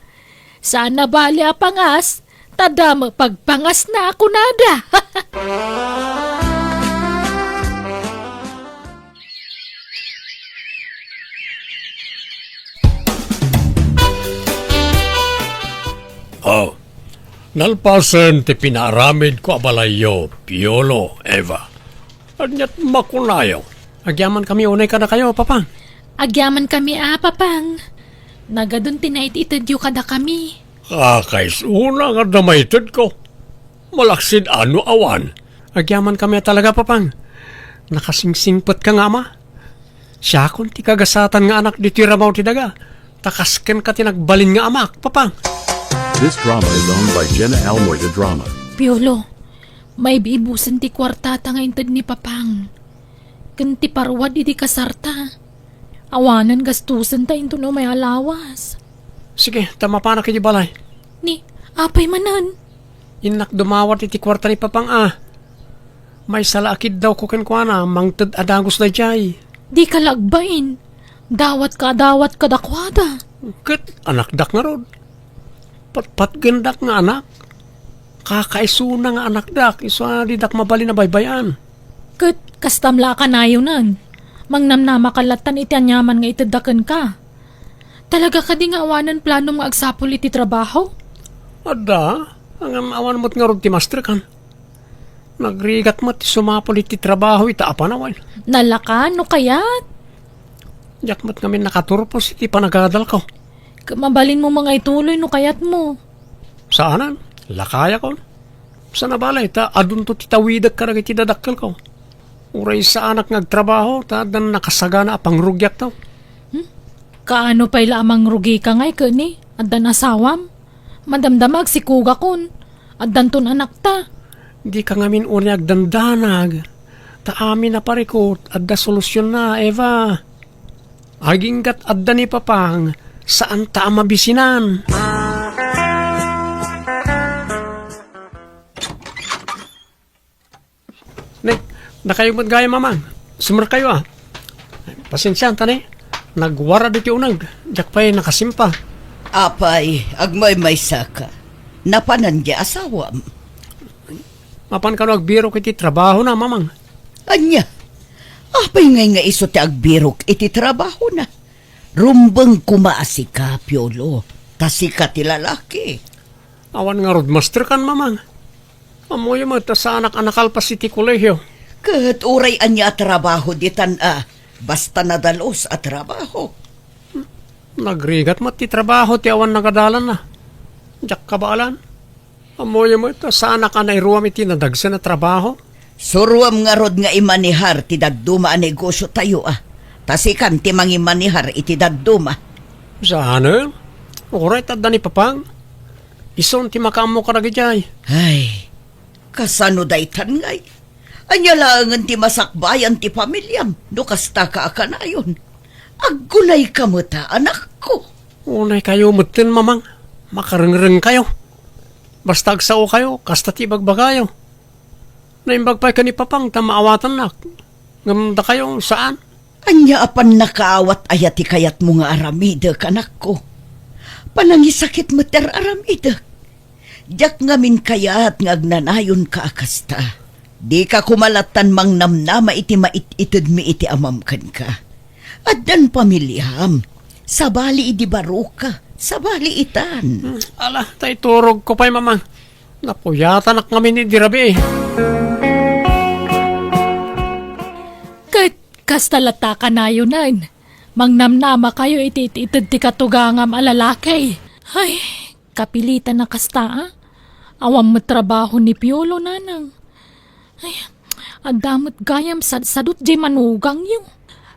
Saan a bali a pangas, ta damo pagpangas na a kunada. Oh, nalpasen ti pinaaramidko a balayyo, Piolo, Eva. Aniat makunayo? Agyamankami unay kadakayo, Papang. Agyamankami a, Papang. Nagadun ti naititedyo kadakami. Kakaisuna nga adda maitedko. Malaksid ano awan. Agyamankami a talaga, Papang. Nakasingsingpetka nga ama. Siakon ti kagasatan nga anak ditoy rabaw ti daga. Ta kas kenka ti nagbalin nga amak, Papang. This drama is owned by Jenna Almoy de Drama. Piolo, maibibusen ti kuartata nga inted ni Papang. Ken ti parwad iti kasarta. Awanen gastosenta inton umay a lawas. Sige, ta mapanak iti balay. Ni, apay manen? Innak dumawat iti kuarta ni Papang a. Maysa la a kiddawko kenkuana, mangted a dagus daydiay. Dika la agbain. Dawatka a dawat kadakuada. Ket anakdak ngarud. Patpatgendak nga anak. Kakaisuna nga anakdak, isu a didak mabalin a baybay-an. Ket kastam la a kanayonen. Mangnamnamaka lattan iti aniaman nga itedda kenka. Talaga kadi nga awanen planom nga agsapul iti trabaho? Adda, ngem awan met ngarud ti masterkan. Nagrigat met ti sumapul iti trabaho ita a panawen. Nalaka, no kayat? Diak met ngamin nakaturpos iti panagadalko. Ket mabalinmo nga ituloy no kayatmo. Saanen, lakayakon. Saan a bale, ta adunto ti tawidek kadagiti dadakkelko. Uray saanak nga agtrabaho, ta addan nakasagana a pangrugiakto. Hmm? Kaano pay la a mangrugika ngay ket ni? Addan asawam? Madamdama agsikugakon. Addanton anakta. Dika ngamin unay agdandanag. Ta amin a parikut, adda solusionna, Eva. Aginggat adda ni Papang, saanta a mabisinan. Ne, dakayo met gayam, Mamang. Sumerkayo, a. Pasensianta ne. Nagwarad iti uneg. Diak pay nakasimpa. Apay, agmaymaysaka. Napanan di asawam. Mapan kano agbirok iti trabahona, Mamang. Ania? Apay ngay nga isu ti agbirok iti trabahona? Rumbeng koma a sika, Piolo. Ta sika ti lalaki. Awan ngarud masterkan, Mamang. Ammoyo met a saanak a nakalpas iti kolehio. Ket uray ania a trabaho ditan a, basta nadalus a trabaho. Nagrigat met ti trabaho ti awan nagadalanna. Diak kabaelan. Ammoyo met a saanak a nairuam iti nadagsen a trabaho. Suroam ngarud nga imanehar ti dadduma a negosiotayo a. Ta sikan ti mangimanehar iti dadduma. Saanen? Uray ta adda ni Papang. Isun ti makaammo kadagiti ay. Ay, kasano daytan ngay? Ania laengen ti masakbayan ti familiam no kastaka a kanayon? Aggunayka met a, anakko. Unaykayo metten, Mamang. Makarengrengkayo. Basta agsaokayo, kasta ti ibagbagayo. Naimbag pay ken ni Papang ta maawatannak. Ngem dakayo, saan? Ania a pannakaawat aya ti kayatmo nga aramidek, anakko? Panangisakit met ti ar-aramidek. Diak ngamin kayat nga agnanayonka a kasta. Dika koma lattan mangnamnama iti mait-itedmi iti amam kenka. Addan pamiliam. Sabali idi baroka. Sabali itan. Hmm, ala, ta iturogko pay, Mamang. Napuyatanak ngamin idi rabii. Kasta latta kanayonen. Mangnamnamakayo iti it-ited ti katugangam a lalaki. Ay, kapilitan a kasta, a. Awan met trabaho ni Piolo, nanang. Ay, adda met gayam sadsadot diay manugangyo.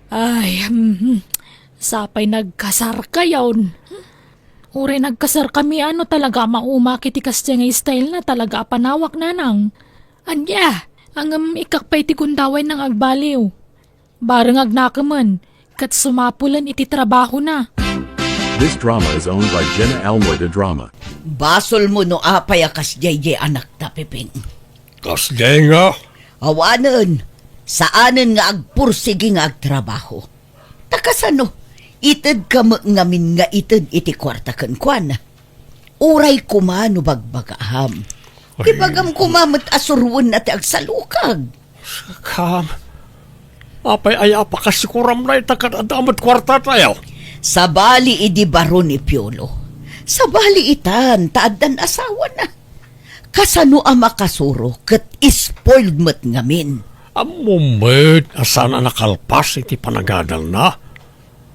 Ay, mhm. Sapay nagkasarkayon. Uray nagkasarkami, ano, talaga a maumak iti kasdiay nga style na, talaga a panawak, nanang. Ania, ngem ikkak pay ti gundaway nang agbaliw. Bareng agnakemen, ket sumapulen iti trabahona. This drama is owned by Jenna Almoy de Drama. Basolmo no apay a kasdiay diay anakta, Piping. Kasdiay nga? Awanen, saanen nga agpursigi nga agtrabaho. Ta kasano, itedka met ngamin nga ited iti kuarta kenkuana? Uray koma no bagbagaam. Ti bagam koma met a suroenna ti agsalukag. Sakam, apay aya a pakasikoram dayta ket adda met kuartatayo? Sabali idi baro ni Piolo. Sabali itan ta addan asawana. Kasano a makasuro ket spoiled met ngamin? Ammom met a saan a nakalpas iti panagadalna.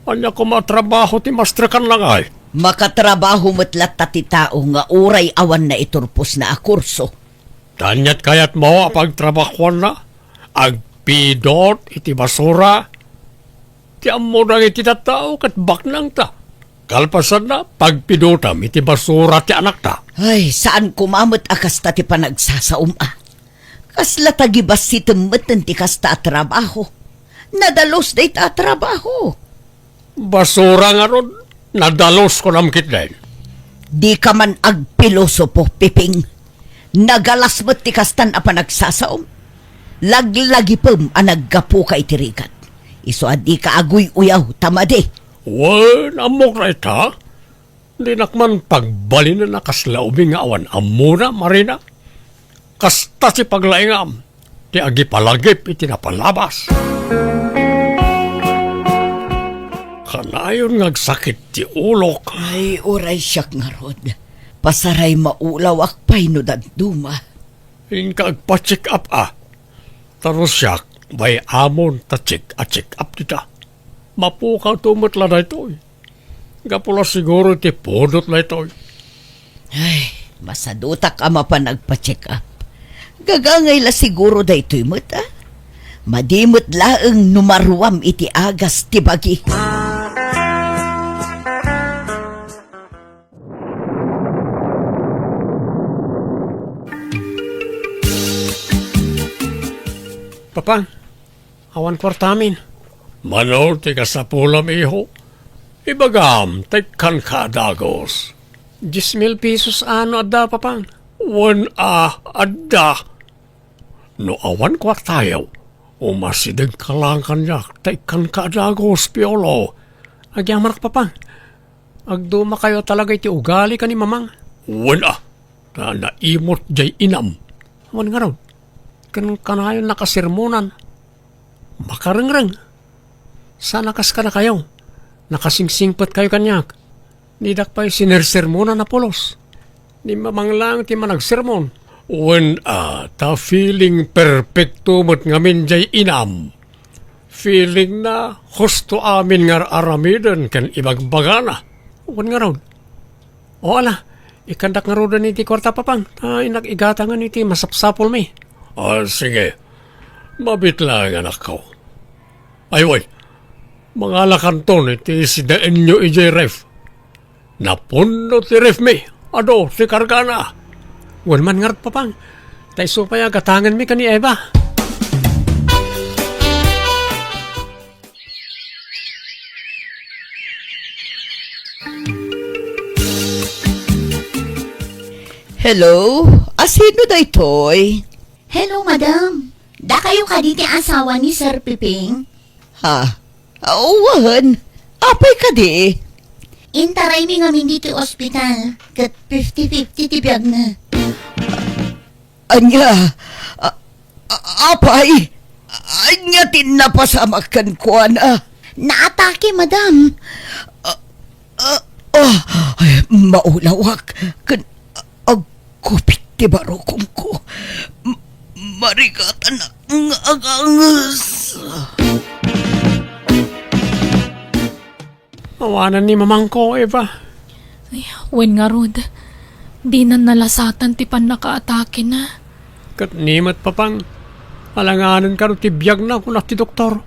Ania koma a trabaho ti maestrekanna ngay? Makatrabaho met latta ti tao nga uray awan naiturposna a kurso. Ania ti kayatmo a pagtrabahoanna? Agpidot iti basura? Ti ammo dagiti tattao ket baknangta. Kalpasanna, pagpidotam iti basura ti anakta. Ay, saan koma met a kasta ti panagsasaom, a. Kasla tagibassitem metten ti kasta a trabaho. Nadalus dayta a trabaho. Basura ngarud, nadalus kunam ketdin. Dika man agpilosopo, Piping. Nagalas met ti kastan a panagsasaom. Laglagipem a naggapuka iti rigat. Isu a dika aguy-uyaw ta madi. Wen, ammok dayta. Dinak man pagbalinen a kasla ubing nga awan ammona, Marina. Kasta ti paglaingam ti agipalagip iti napalabas. Kanayon nga agsakit ti ulok. Ay, uray siak ngarud. Pasaray maulawak pay no dadduma. Inka agpa-check up, a. Ta no siak, bay-amon ta check a check up dita. Mapukawto met la daytoy. Gapu la siguro iti pudot daytoy. Ay, masadutak a mapan agpa-check up. Gagangay la siguro daytoy met, a. Madi met laeng no maruam iti agas ti bagi. Papa, awan kuartamin. Mano ti kasapulam, iho? Ibagam, ta ikkanka a dagus. Dies mil pesos a no adda, Papa? Wen a, adda. No awan kuartayo, umasidegka laeng kaniak, ta ikkanka a dagus, Piolo. Agyamanak, Papa. Agdumakayo talaga iti ugali ken ni Mamang. Wen a, ta naimot jay inam. Wen ngarud, ken kanayon nakasermonan. Makarengreng. Saan a kas kadakayo, nakasingsingpetkayo kaniak. Didak pay sinersermonan a pulos. Ni Mamang laeng ti managsermon. Wen a, ta feeling perfecto met ngamin jay inam. Feeling na husto amin nga ar-aramiden ken ibagbagana. Wen ngarud. O ala, ikkandak ngaruden iti kuarta, Papang, ta innak igatangen iti masapsapulmi. Ah, sige. Mabit laeng, anakko. Ay, way. Mangalakanton iti sidaenyo idiay ref. Napunno ti refmi. Adu ti kargana. Wen man ngarud, Papang. Ta isu pay a gatangenmi ken ni Eva. Hello? A, sino daytoy? Hello, madam. Dakayo kadi ti asawa ni Sir Piping? Ha? Awan. Apay kadi? Intaraymi ngamin ditoy ospital, ket fifty fifty ti biagna. Ania? A-, a-, apay? Ania ti napasamak kenkuana? Naatake, madam. A-, a-, ah, ay, maulawak. Ken, agkupit ti barukongko. M-, Marigatanak nga aganges. Awanen ni mamangko, Eva. Ay, wen ngarud, dinan nalasatan ti pannakaatakena. Ket ni met, Papang, alanganen kano ti biagna, kuna ti doktor.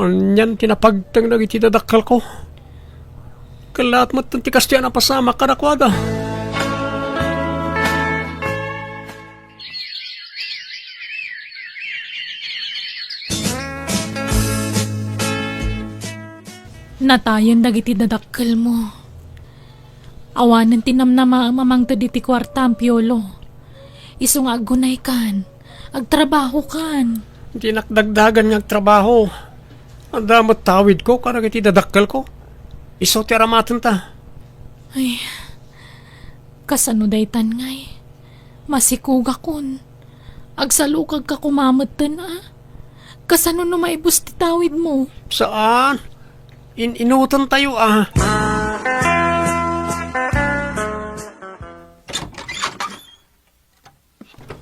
Anian ti napagteng dagiti dadakkelko? Kellaat met ti kastoy a napasamak kadakuada. Natayen dagiti dadakkelmo. Awanen ti namnamaem a mangted iti kuartam, Piolo. Isu nga aggunaykan, agtrabahokan. Dinak dagdagan nga agtrabaho. Adda met tawidko kadagiti dadakkelko. Isu ti aramatenta. Ay, kasano daytan ngay? Masikugakon. Agsalukagka koma metten a. Kasano no maibus ti tawidmo? Saan? In-inutentayo a.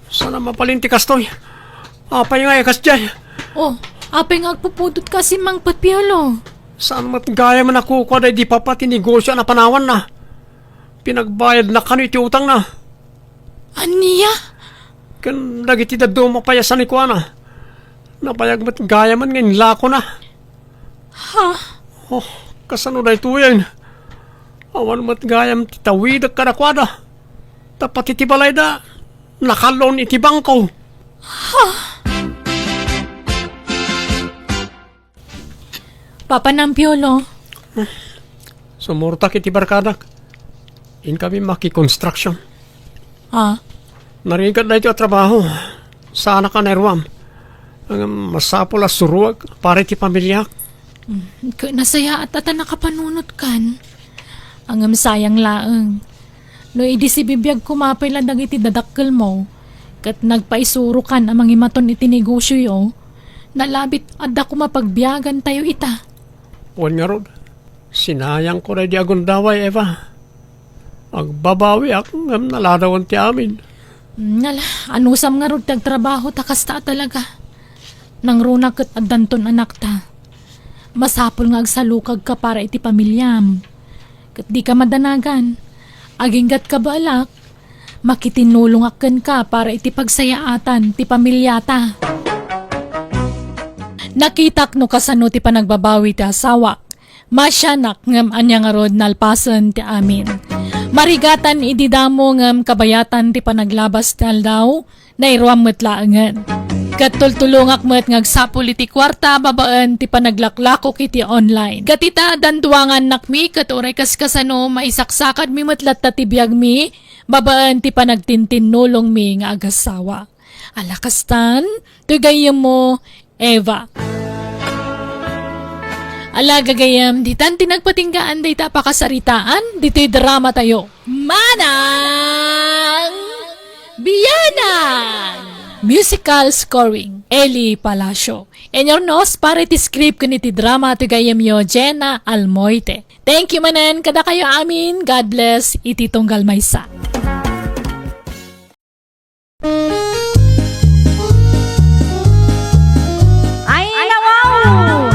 Saan a mabalin ti kastoy? Apay nga ikas diay? Oh, apay nga agpupudot ka asin mangpet, Piolo? Saan met gayam a kukua daydi papa ti negosio a napanawanna? Pinagbayadna kano iti utangna. Ania? Ken dagiti dadduma pay a sanikuana. Nabayag met gayamen nga inlakona. Ha? Oh, kasano daytoyen? Awan met gayam ti tawidek kadakuada. Ta pati ti balayda, nakallon iti bangko. Ha? Papanam, Piolo. Sumurtak iti barkadak. Inkami makikonstruction. Ah? Narigat daytoy a trabaho. Saanak a nairuam. Ngem masapul a suruek para iti pamiliak. Mm, ket nasayaat a ta nakapanunotkan. Ngem sayang laeng. No idi sibibiag koma pay la dagiti dadakkelmo, ket nagpaisurokan a mangimaton iti negosioyo, nalabit adda koma pagbiagantayo ita. Wen ngarud, sinayangko daydi a gundaway, Eva. Agbabawiak ngem naladawen ti amin. Ngala, anusam ngarud ti agtrabaho ta kasta a talaga. Nangruna ket addanton anakta. Masapul nga agsalukagka para iti pamiliam. Ket dika madanagan. Aginggatka baalak, makitinnulongak kenka para iti pagsayaatan ti pamiliata. Nakitak no kasano ti panagbabawi ti asawak. Masianak ngem ania ngarud nalpasen ti amin. Marigatan idi damo ngem kabayatan ti panaglabas ti aldaw, nairuam met laengen. Ket tultulongak met nga agsapul iti kuarta babaen ti panaglaklakok iti online. Ket ita, danduangannakmi ket uray kaskasano, maisaksakadmi met latta ti biagmi babaen ti panagtintinnulongmi nga agasawa. Ala kastan, ti gayyemmo, Eva. Ala gagayyem, ditan ti nagpatinggaan dayta a pakasaritaan, ditoy dramatayo. Manang Bianang! Musical scoring, Eli Palacio. Inurnos para iti script ken iti drama ti gayyemyo, Jenna Almoite. Thank you manen kadakayo amin. God bless iti tunggal maysa. Ay, nawaw!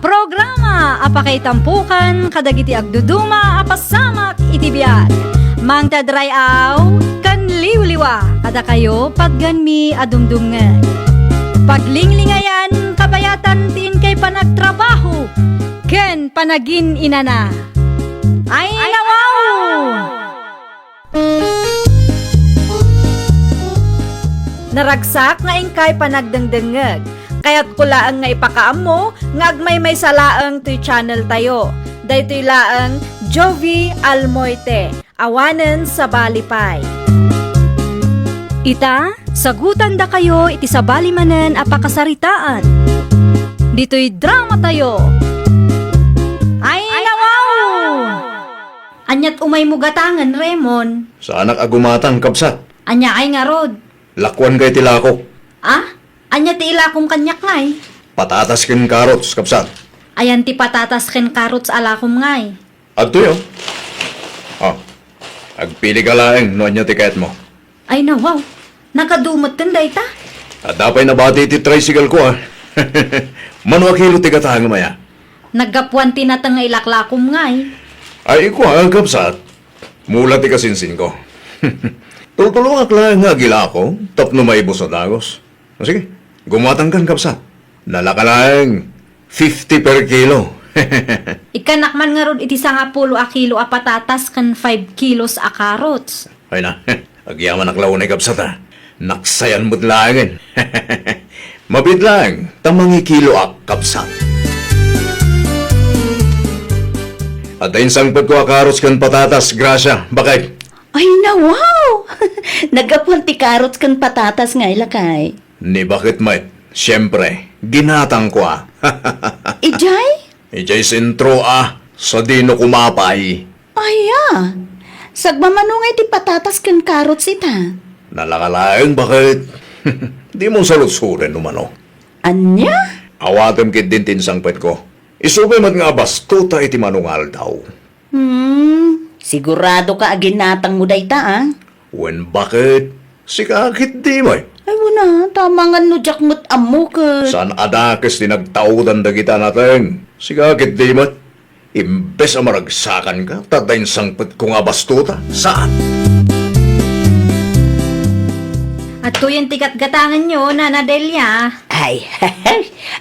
Programa a pakaitampokan kadagiti agduduma a pasamak iti biag. Mangted ray-aw ken liwliwa kadakayo patgenmi a dumdumngeg. Paglinglingayan kabayatan ti inkay panagtrabaho ken panagin-inana. Ay, nawaw! Naragsak nga inkay panagdengdengngeg. Kayatko laeng nga ipakaammo nga agmaymaysa laeng toy channel tayo. Daytoy laeng Jovie Almoite, awanen sabali pay. Ita, sagutandakayo iti sabali manen a pakasaritaan. Ditoy drama tayo. Ay, nawaw! Aniat umaymo gatangen, Remon? Saanak a gumatang, kabsat. Ania ay ngarud? Lakuan kay ti lakok. Ah? Ania ti ilakom kaniak ngay? Patatas ken carrots, kabsat. Ayan ti patatas ken carrots a lakom ngay? Adtoy, oh. Oh. Agpili ka laeng no ania ti kayatmo. Ay, nawaw. Nagadu metten dayta? Adda pay nabati ti tricycle ko, a. Mano a kilo ti gatangem aya? Naggapuan ti nateng nga ilaklakom ngay. Ay, ikua, kabsat. Mula ti kasinsinko. Tultulongak laeng nga agilako tapno maibus a dagus. O sige, gumatangkan, kabsat. Nalaka laeng fifty per kilo. Ikkanak man ngarud iti sangapulo a kilo a patatas ken five kilos a carrots. Ay na, agyamanak la unay, kabsat, a. Naksayan met laengen. Mabiit laeng ta mangikiloak, kabsat. Adda insangpetko a carrots ken patatas, Gracia, baket. Ay na, wow! Naggapuan ti carrots ken patatas ngay, lakay. Ni baket met, siempre, ginatangko, a. Idiay? Idiay sentro, a, sadino kumapay. Aya, sagmamano ngay ti patatas ken carrots ita? Nalaka laeng, baket. Dimo saludsoden no mano. Ania? Awatem ketdin ti insangpetko. Isu pay met nga abastuta iti mano nga aldaw. Hmm, siguradoka a ginatangmo dayta, a? Wen, baket? Sika ketdi met. Ay, wen a, ta amangan no diak met ammo ket. Saan a dakes ti nagtaodan dagita a nateng. Sika ketdi met. Imbes a maragsakanka, ta adda insangpetko nga abastuta. Saan? Adtoyen ti gatgatangenyo, Nana Delia. Ay,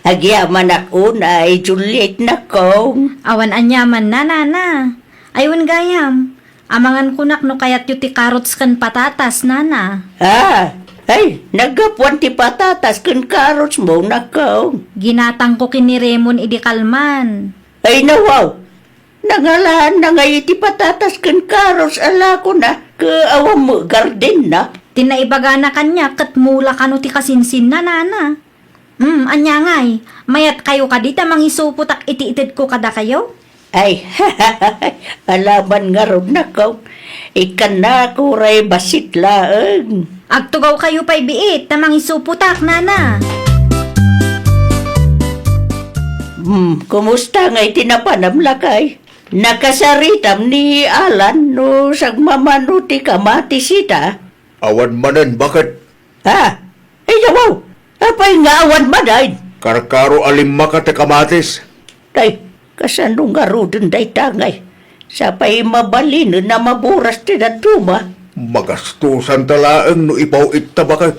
agyamanak unay, Juliet, nakong. Awan aniamanna, Nana. Ay, wen gayam. Amangan kunak no kayatyo ti carrots ken patatas, Nana. Ah, ay, naggapuan ti patatas ken carrots mo, nakong. Ginatangko ken ni Raymond idi kalman. Ay, nawaw. Nangalaanna ngay iti patatas ken carrots a lakona, ket awan met gardenna. Ti naibagana kaniak ket mula kano ti kasinsinna, Nana. Hmm, ania ngay? Mayatkayo kadi ta mangisupotak iti itedko kadakayo? Ay, alaman ngarud, nakong. Ikkannak uray bassit laeng. Agtugawkayo pay biit ta mangisupotak, Nana. Hmm, kumusta ngay ti napanam, lakay? Nakasaritam ni Alan no sagmamano ti kamatis ita? Awan manen, baket. Ha? Ay, yawaw! Apay nga awan manen? Karkaro a limmakat ti kamatis. Tay, kasano ngaruden dayta ngay? Sapay mabalinen a maburas ti dadduma. Magastusanta laeng no ipaw-itta, baket.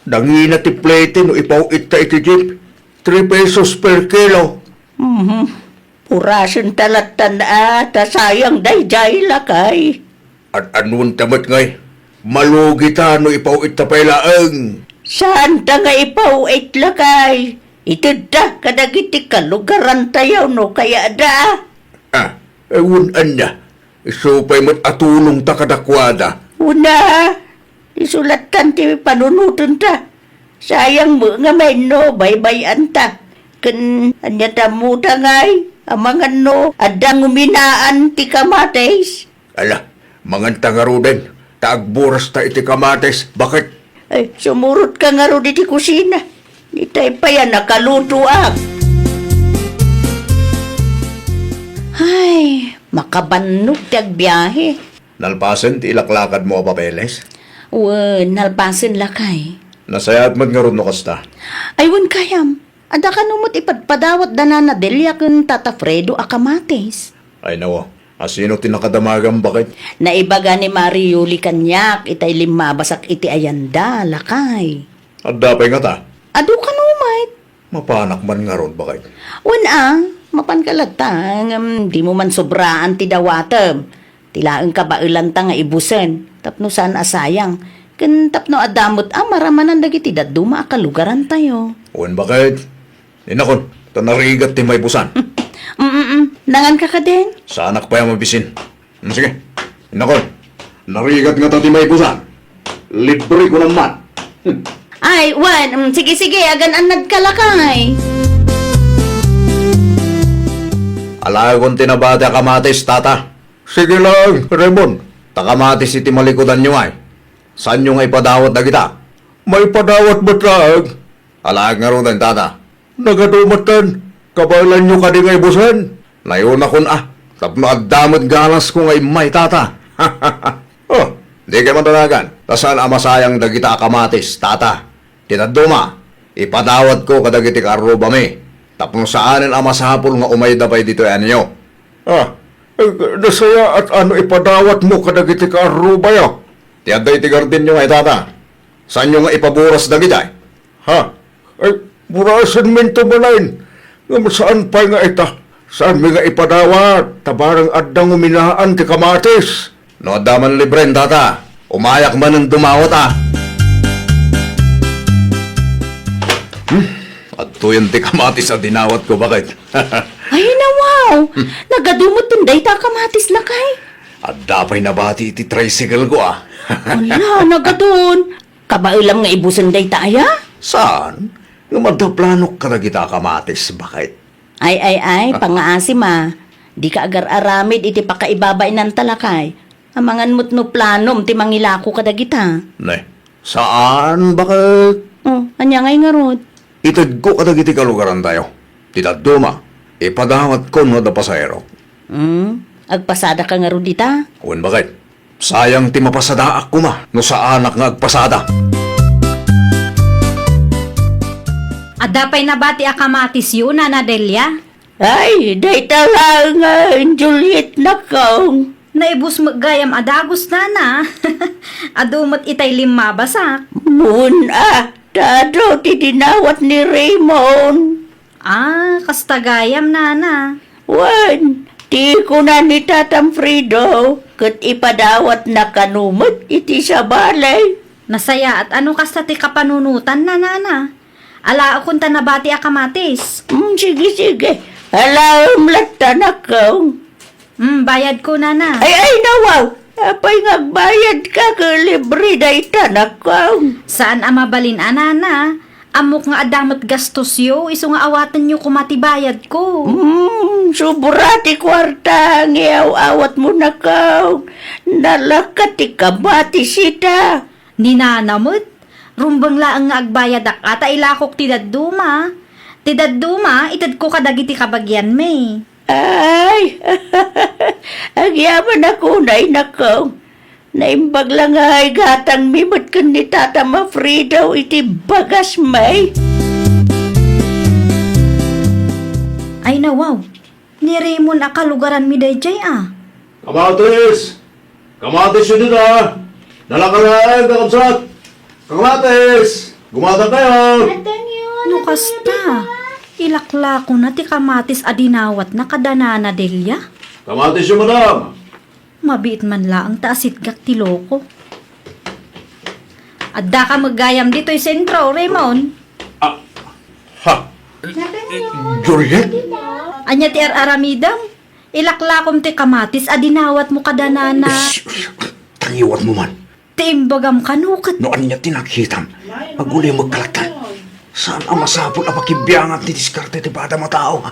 Nangina ti plete no ipaw-itta iti jeep. Three pesos per kilo. Mhm. Purasenta lattan a, ta sayang daydiay, lakay. Ad-anonta met ngay, malugita no ipaw-itta pay laeng. Saanta nga ipaw-it, lakay. Itedta kadagiti kalugarantayo no kayatda. Ah, eh, wen ania, isu pay met a tulongta kadakuada. Wen a, isu lattan ti panunotenta. Sayang met ngamin no baybay-anta. Ken ania ta ammota ngay, amangan no adda nguminaan ti kamatis? Ala, manganta ngaruden, ta agburasta iti kamatis. Baket? Ay, sumurotka ngarud iti kusina. Itay pay a nakalutoak. Ay, makabannog ti agbiahe. Nalpasen ti ilaklakadmo a papeles? Wen, nalpasen, lakay. Nasayaat met ngarud no kasta. Ay, wen gayam. Adda kano met ipadpadawat da Nana Delia ken Tata Fredo a kamatis. Ay, nawa. Asino ti nakadamagam, baket? Naibaga ni Mari Yuli kaniak itay limmabasak iti ayanda, lakay. Adda pay ngata? Adu kano met. Mapanak man ngarud, baket? Wen a, mapanka latta, ngem dimo man sobraan ti dawatem. Ti laeng kabaelanta nga ibusen, tapno saan a sayang, ken tapno adda met a maramanan dagiti dadduma a kalugarantayo. Wen, baket? Innakon, ta narigat ti maibusan. Mm, mm, mm. Nanganka kadin? Saanak pay a mabisin. Mm, sige. Innakon, narigat ngata ti maibusan. Libre ko naman. Hmm. Ay, wen, mm, sige, sige, agan-annadka, lakay. Alaekon ti nabati a kamatis, tata. Sige lang, Raymond. Ta kamatis iti malikudanyo ay. Saanyo nga ipadawat dagita? Maipadawat met laeng. Alaek ngaruden, tata. Nagadu metten, kabaelanyo kadi nga ibusen? Nayonakon a, tapno adda met ganasko nga immay, tata. Oh, Dikay man danagan, ta saan a masayang dagita a kamatis, tata. Ti dadduma, ipadawatko kadagiti kaarrubami, tapno saanen a masapul nga umayda pay ditoy aniyo. Ah, eh, nasayaat a no ipadawatmo kadagiti kaarrubayo. Ti adda iti gardenyo nga itata, saanyo nga ipaburas dagitay? Ha? Ay, burasenminto manen. Ngem saan pay nga ita, saanmi nga ipadawat, ta barang adda nguminaan ti kamatis. No adda man libren, tata, umayak manen dumawat a. Hmm, adtoyen ti kamatis a dinawatko, baket. Ay, nawaw! Nagadu met dayta a kamatis, lakay. Adda pay nabati iti tricycle ko, ah. Ala, nagadun. Kabaelam nga ibusen dayta aya? Saan? Ngem adda planok kadagita a kamatis, baket. Ay, ay, ay, ah, pangngaasim a. Dika agar-aramid iti pakaibabainan ta, lakay. Amangan met no planom ti mangilako kadagita. Ne, saan, baket? Oh, ania ngay ngarud? Itedko kadagiti kalugarantayo. Ti dadduma, ipadawatko no adda pasaherok. Hmm, agpasadaka ngarud ita? Wen, baket. Sayang ti mapasadaak koma no saanak nga agpasada. Adda pay nabati a kamatisyo, Nana Delia? Ay, dayta laeng, Juliet, nakong. Naibus met gayam a dagus, Nana. Adu met itay limmabasak. Wen a, ta adu ti dinawat ni Raymond. Ah, kasta gayam, Nana. Wen, ti kuna ni Tatam Fredo, ket ipadawatna kano met iti sabali. Nasayaat a no kasta ti kapanunotanna, Nana. Alaekon ta nabati a kamatis. Mm, sige, sige. Alaem latta, nakong. Mm, bayadko, Nana. Ay, ay, nawaw! Apay nga agbayadka ket libre dayta, nakong? Saan a mabalin a, Nana. Ammok nga adda met gastosyo, isu nga awatenyo koma ti bayadko. Mm, sobra ti kuarta nga iaw-awatmo, nakong. Nalaka ti kamatis ita. Ni Nana met, rumbeng laeng nga agbayadak a ta ilakok ti dadduma. Ti dadduma, itedko kadagiti kabagianmi. Ay, agyamanak unay, nakong. Naimbag la nga ay gatangmi met ken ni Tatam Fredo iti bagasmi. Ay, nawaw. Ni Raymond a kalugaranmi daydiay a. Kamatis! Kamatisyo dita! Nalaka laeng, kakabsat! Kamatis! Gumatangkayo! No kasta, ilaklakona ti kamatis a dinawatna kada Nana Delia? Kamatisyo, madam! Mabiit man laeng ta asitgak ti loko. Addaka met gayam ditoy sentro, Raymond? Ah, ha? Juliet? Ania ti ar-aramidem? Ilaklakom ti kamatis a dinawatmo kada Nana. Ish, ish, tangiwatmo man. Ti imbagam kano ket. No ania ti nakitam? Agulimek ka latta. Saan a masapul a pakibiangan ti diskarte ti padam a tao, ha?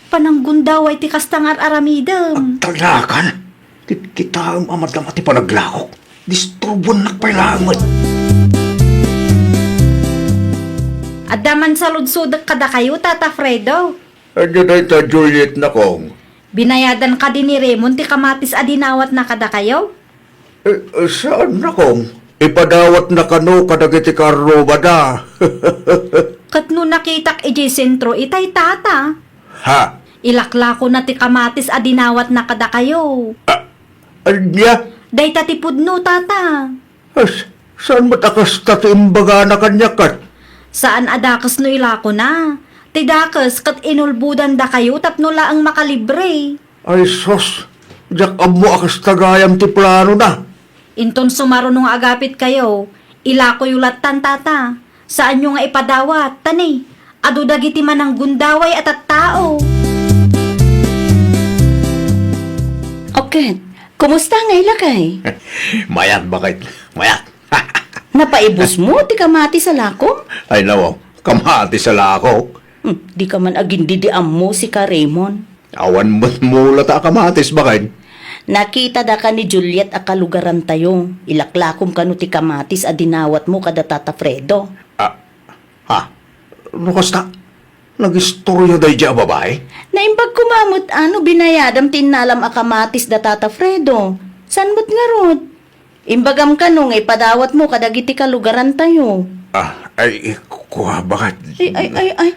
Pananggundaway ti kasta nga ar-aramidem. Agtalnakan. Kitkitaem a madama ti panaglakok. Disturbuennak pay laeng met. Adda man saludsodek kadakayo, Tata Fredo. Ania dayta, Juliet, nakong? Binayadan kadi ni Raymond ti kamatis a dinawatna kadakayo? Eh, eh, saan, nakong? Ipadawatna kano kadagiti karrubada. Ket no nakitak idiay sentro itay, tata. Ha? Ilaklakona ti kamatis a dinawatna kadakayo. Ah, ania? Dayta ti pudno, tata. As, saan met a kasta ti imbagana kaniak ket? Saan a dakes no ilakona. Ti dakes ket inulbodandakayo tapno laeng makalibre. Ay sus, diak ammo a kasta gayam ti planona. Inton sumaruno nga agapitkayo, ilakoyo lattan, tata. Saanyo nga ipadawat, ta ni, adu dagiti mananggundaway a tattao. Oket, kumusta ngay, lakay? Mayat, baket. Mayat. Napaibusmo ti kamatis a lakom? Ay, nawaw. Kamatis a lakok. Hmm, dika man agin-idi-ammo, sika, Raymond. Awan met mula ta a kamatis, baket. Nakitadaka ni Juliet a kalugarantayo. Ilaklakom kano ti kamatis a dinawatmo kada Tata Fredo. Ah, ha? No kasta, nagistorya daydiay a babai? Naimbag koma met a no binayadam ti innalam a kamatis da Tata Fredo. Saan met ngarud? Imbagam kano nga ipadawatmo kadagiti kalugarantayo. Ah, ay, kua, baket. Ay, ay, ay, ay.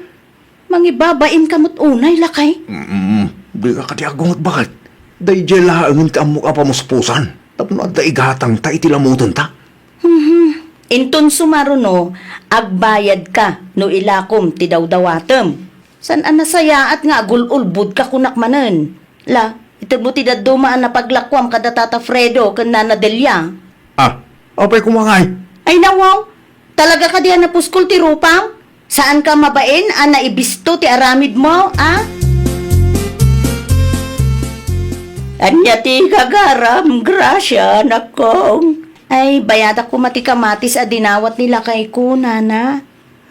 Mangibabainka met unay, lakay. Mm, dika kadi agunget, baket. Daydiay laengen ti ammok a pamuspusan. Tapno adda igatangta iti lamutenta. Mhm. Inton sumaruno, agbayadka no ilakom ti dawdawatem. Saan a nasayaat nga agul-ulbodka kunak manen. La, itedmo ti dadduma a napaglakuam kada Tata Fredo ken Nana Delia. Ah, apay koma ngay? Ay, nawaw. Talaga kadi a napuskol ti rupam? Saanka mabain a naibisto ti aramidmo, a? Ania ti gagaram, Gracia, nakong? Ay, bayadak koma ti kamatis a dinawat ni lakayko, nana.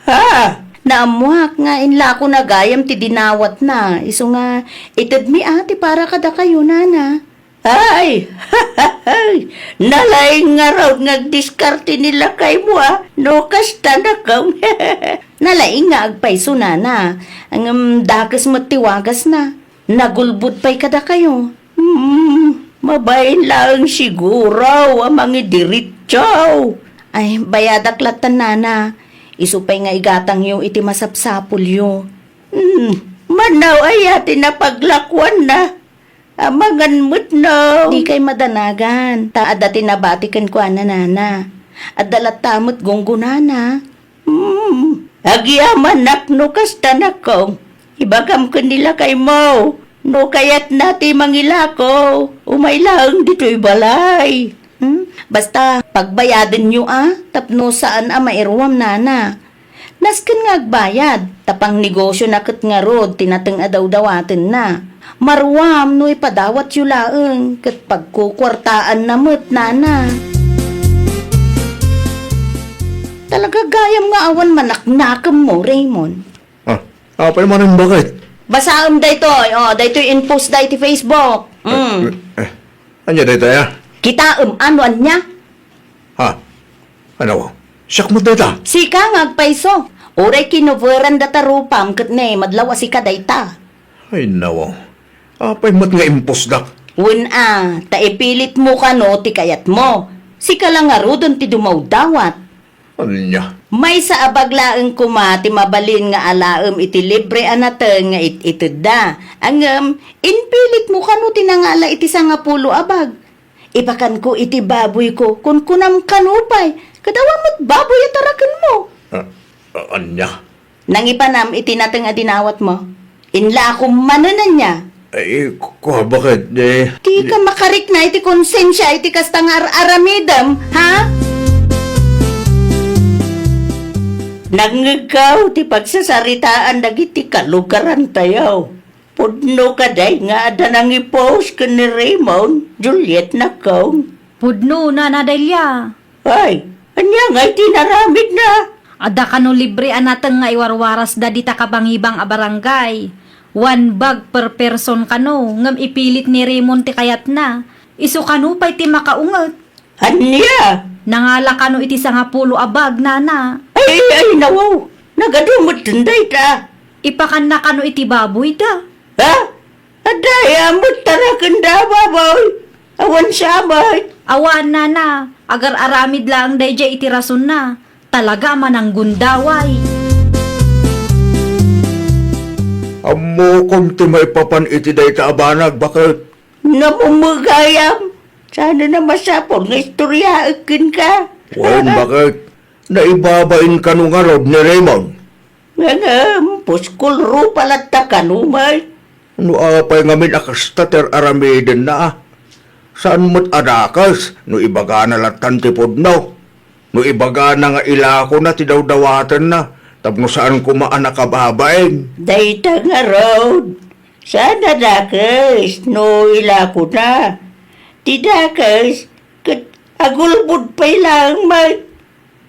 Ha? Naammoak nga inlakona gayam ti dinawatna, isu nga itedmi a ti para kadakayo, nana. Ay, nalaing ngarud nga agdiskarte ni lakaymo, a, no kasta, nakong. Nalaing nga agpayso, nana. Ngem dakes met ti wagasna. Nagulbod pay kadakayo. Hmm, mabain laeng siguro a mangidiritso. Ay, bayadak latta, nana. Isu pay nga igatangyo iti masapsapulyo. Hmm, manaw aya ti napaglakuanna? Amangan met no. Dikay madanagan, ta adda ti nabati kenkuana, nana. Adda latta met gunggonana. Hmm, agyamanak no kasta, nakong. Ibagam ken ni lakaymo, no kayatna ti mangilako, umay laeng ditoy balay. Hmm? Basta, pagbayadenyo a, tapno saan a mairuam, nana. Nasken nga agbayad, ta pangnegosiona ket ngarud ti nateng a dawdawatenna. Maruam no ipadawatyo laeng, ket pagkukuartaanna met, nana. Talaga gayam nga awan manaknakemmo, Raymond. Ah, apay manen, baket? Basaem daytoy, o, daytoy in-post da iti Facebook. Mm. Eh, eh, ania daytoy, a? Kitaem, a, no ania? Ha? Ano? Siak met dayta? Sika nga agpayso. Uray kinoveran data rupam ket ne, madlaw a sika dayta. Ay, nawaw. Apay met nga impusdak? Wen a, ta ipilitmo kano ti kayatmo. Sika la ngaruden ti dumawdawat. Ania? Maysa a bag laeng koma ti mabalin nga alaem iti libre a nateng nga it-itedda. Ngem, impilitmo kano ti nangala iti sangapulo a bag. Ipakanko iti baboyko, kunkunam kano pay, ket awan met baboy a tarakenmo. Ah, ah, ania? Nangipanam iti nateng a dinawatmo. Inlakom manen ania? Ay, ku-, kua, baket, eh? Dika makarikna iti konsensia iti kasta nga ar-aramidem, ha? Nangngegko ti pagsasaritaan dagiti kalugarantayo. Pudno kadi nga adda nangi-post ken ni Raymond, Juliet, nakong? Pudno, Nana Delia. Ay, ania ngay ti inaramidna? Adda kano libre a nateng nga iwarwarasda dita kabangibang a barangay. One bag per person kano, ngem ipilit ni Raymond ti kayatna. Isu kano pay ti makaunget. Ania? Nangala kano iti sangapulo a bag, nana. Ay, ay, nawaw. Nagadu met dayta. Ipakanna kano iti baboyda. Ha? Adda aya met tarakenda a baboy? Awan sa met. Awan, nana. Agar-aramid laeng daydiay iti rasonna. Talaga a mananggundaway. Ammokon ti maipapan iti dayta a banag, baket? Namumegayam. Saan a masapul nga istoryaek kenka. Wen, baket? Naibabain kano ngarud ni Raymond? Ngem, puskol rupa latta kano met. No apay ngamin a kasta ti ar-aramidenna, a? Saan met a dakes no ibagana lattan ti pudno? No ibagana nga ilakona ti dawdawatenna tapno saan koma a nakababain? Dayta ngarud, saan a dakes no ilakona. Ti dakes, ket agulbod pay laeng met.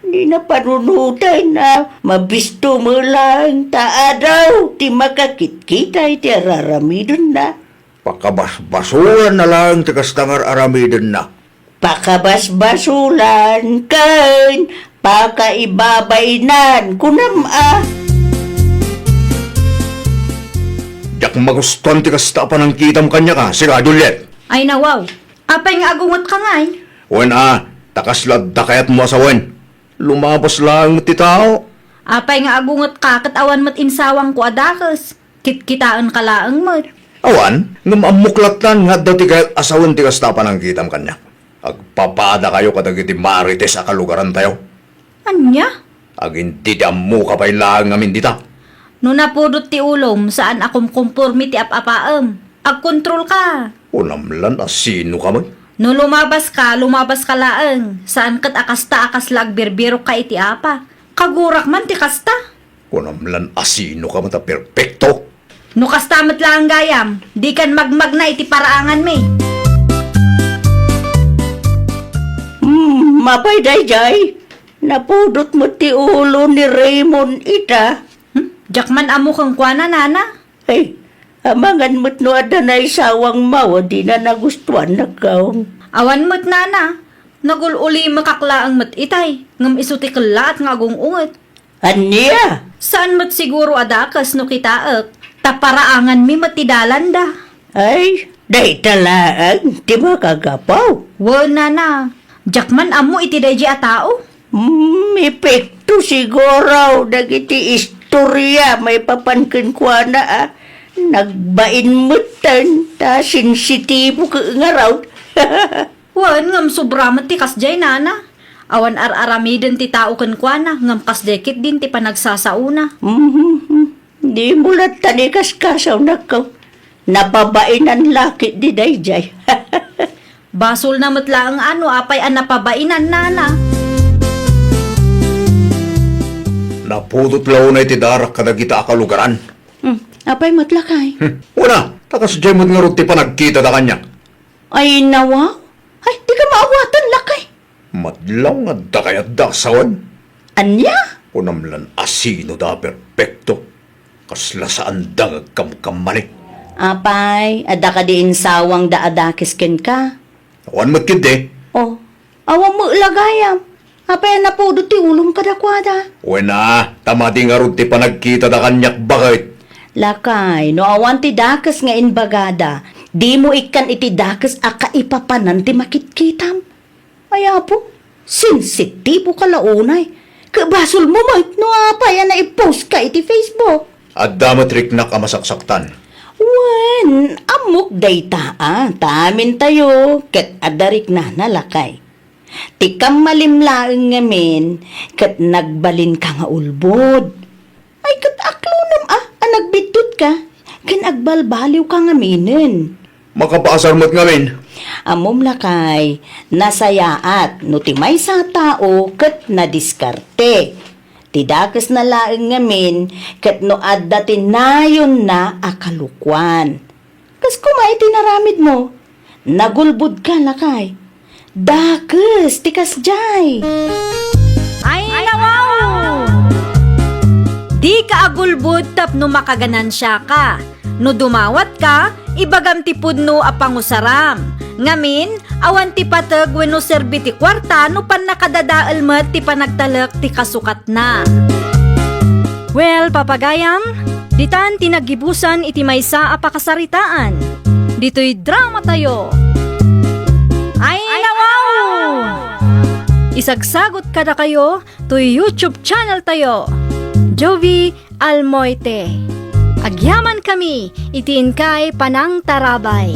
Ni napanunoten a mabisto met laeng ta adu ti makakitkita iti ar-aramidenna. Pakabasbasolanna laeng ti kasta nga ar-aramidenna. Pakabasbasolan ken pakaibabainan, kunam a. Diak magustuan ti kasta a panangkitam kaniak, a, sika, Juliet. Ay, nawaw. Apay nga agungetka ngay? Wen a, Ta kasla adda kayatmo a sawen? Lumabas laeng met ti tao. Apay nga agungetka ket awan met insawangko a dakes? Kitkitaenka laeng met. Awan, ngem ammok lattan nga adda ti kayat a sawen ti kasta a panangkitam kaniak. Agpapadakayo kadagiti marites a kalugarantayo. Ania? Agin-, diammoka pay laeng ngamin dita. No napudot ti ulom, saan a kumkompormi ti ap-apaem. Agkontrolka. Kunam lan a sinoka met? No lumabaska, lumabaska laeng. Saan ket a kasta a kasla agbirbirokka iti apa. Kagurak man ti kasta. Kunam lan a sinoka met a perpekto? No kasta met laeng gayam, dikan magmagna iti paraanganmi. Hmm, apay daydiay? Napudot met ti ulo ni Raymond ita. Hmm? Diak man ammo kenkuana, nana. Ay, amangan met no adda naisawangmo a dina nagustuan, nakkaw. Awan met, nana. Nagul-ulimekak laeng met itay, ngem isu ti kellaat nga agung-unget. Ania? Saan met siguro a dakes no kitaek, ta paraanganmi met ti dalanda. Ay, dayta laeng ti makagapu. Wen, nana, diak man ammo iti daydi a tao. Hmm, epekto siguro dagiti istoria maipapan kenkuana a nagbain metten ta sensitibo ket ngarud. Wen, ngem sobra met ti kasdiay, nana. Awan ar-aramiden ti tao kenkuana, ngem kasdiay ketdin ti panagsasaona. Mhm. Dimo latta ni kaskasaw, nakkaw. Napabainan la ketdi daydiay. Basolna met laeng a no apay a napabainan, nana. Napudot la unay ti darak kadagita a kalugaran. Hmm, apay met, lakay? Hmm, una, ta kasdiay met ngarud ti panagkitada kaniak. Ay, nawaw. Ay, dika maawatan, lakay. Madlaw nga adda kayatda a sawen? Ania? Kunam lan a sino da a perpekto. Kasla saanda nga agkamkamali. Apay, adda kadi insawangda a dakes kenka? Awan met ketdi. Oh, awan met la gayam. Apay a napudot ti ulom kadakuada? Wen a, ta madi ngarud ti panagkitada kaniak baket. Lakay, no awan ti dakes nga imbagada, dimo ikkan iti dakes a kaipapanan ti makitkitam. Ay, Apo, sensitiboka la unay. Ket basolmo met no apay a naipostka iti Facebook. Adda met riknak a masaksaktan. Wen, ammok dayta a, ta amintayo ket adda riknana, lakay. Ti kammalim laeng ngamin ket nagbalinka nga ulbod. Ay, ket aklonem a, a nagbiddutka ken agbalbaliwka ngaminen. Makabasar met ngamin. Ammom, lakay, nasayaat no ti maysa a tao ket nadiskarte. Ti dakesna laeng ngamin ket no adda ti nayonna a kalokuan. Kas koma iti naramidmo, nagulbodka, lakay. Dakes ti kasdiay. Ay, nawaw! Dika agulbod tapno makaganansiaka. No dumawatka, ibagam ti pudno a pangusaram. Ngamin, awan ti pateg wenno serbi ti kuarta no pannakadadael met ti panagtalek ti kasukat na. Well, papagayam, ditan ti naggibusan iti maysa a pakasaritaan. Ditoy drama tayo. Ay, nawaw! Isagsagot kadakayo toy YouTube channel tayo, Jovi Almoite. Agyaman kami iti inkay panangtarabay.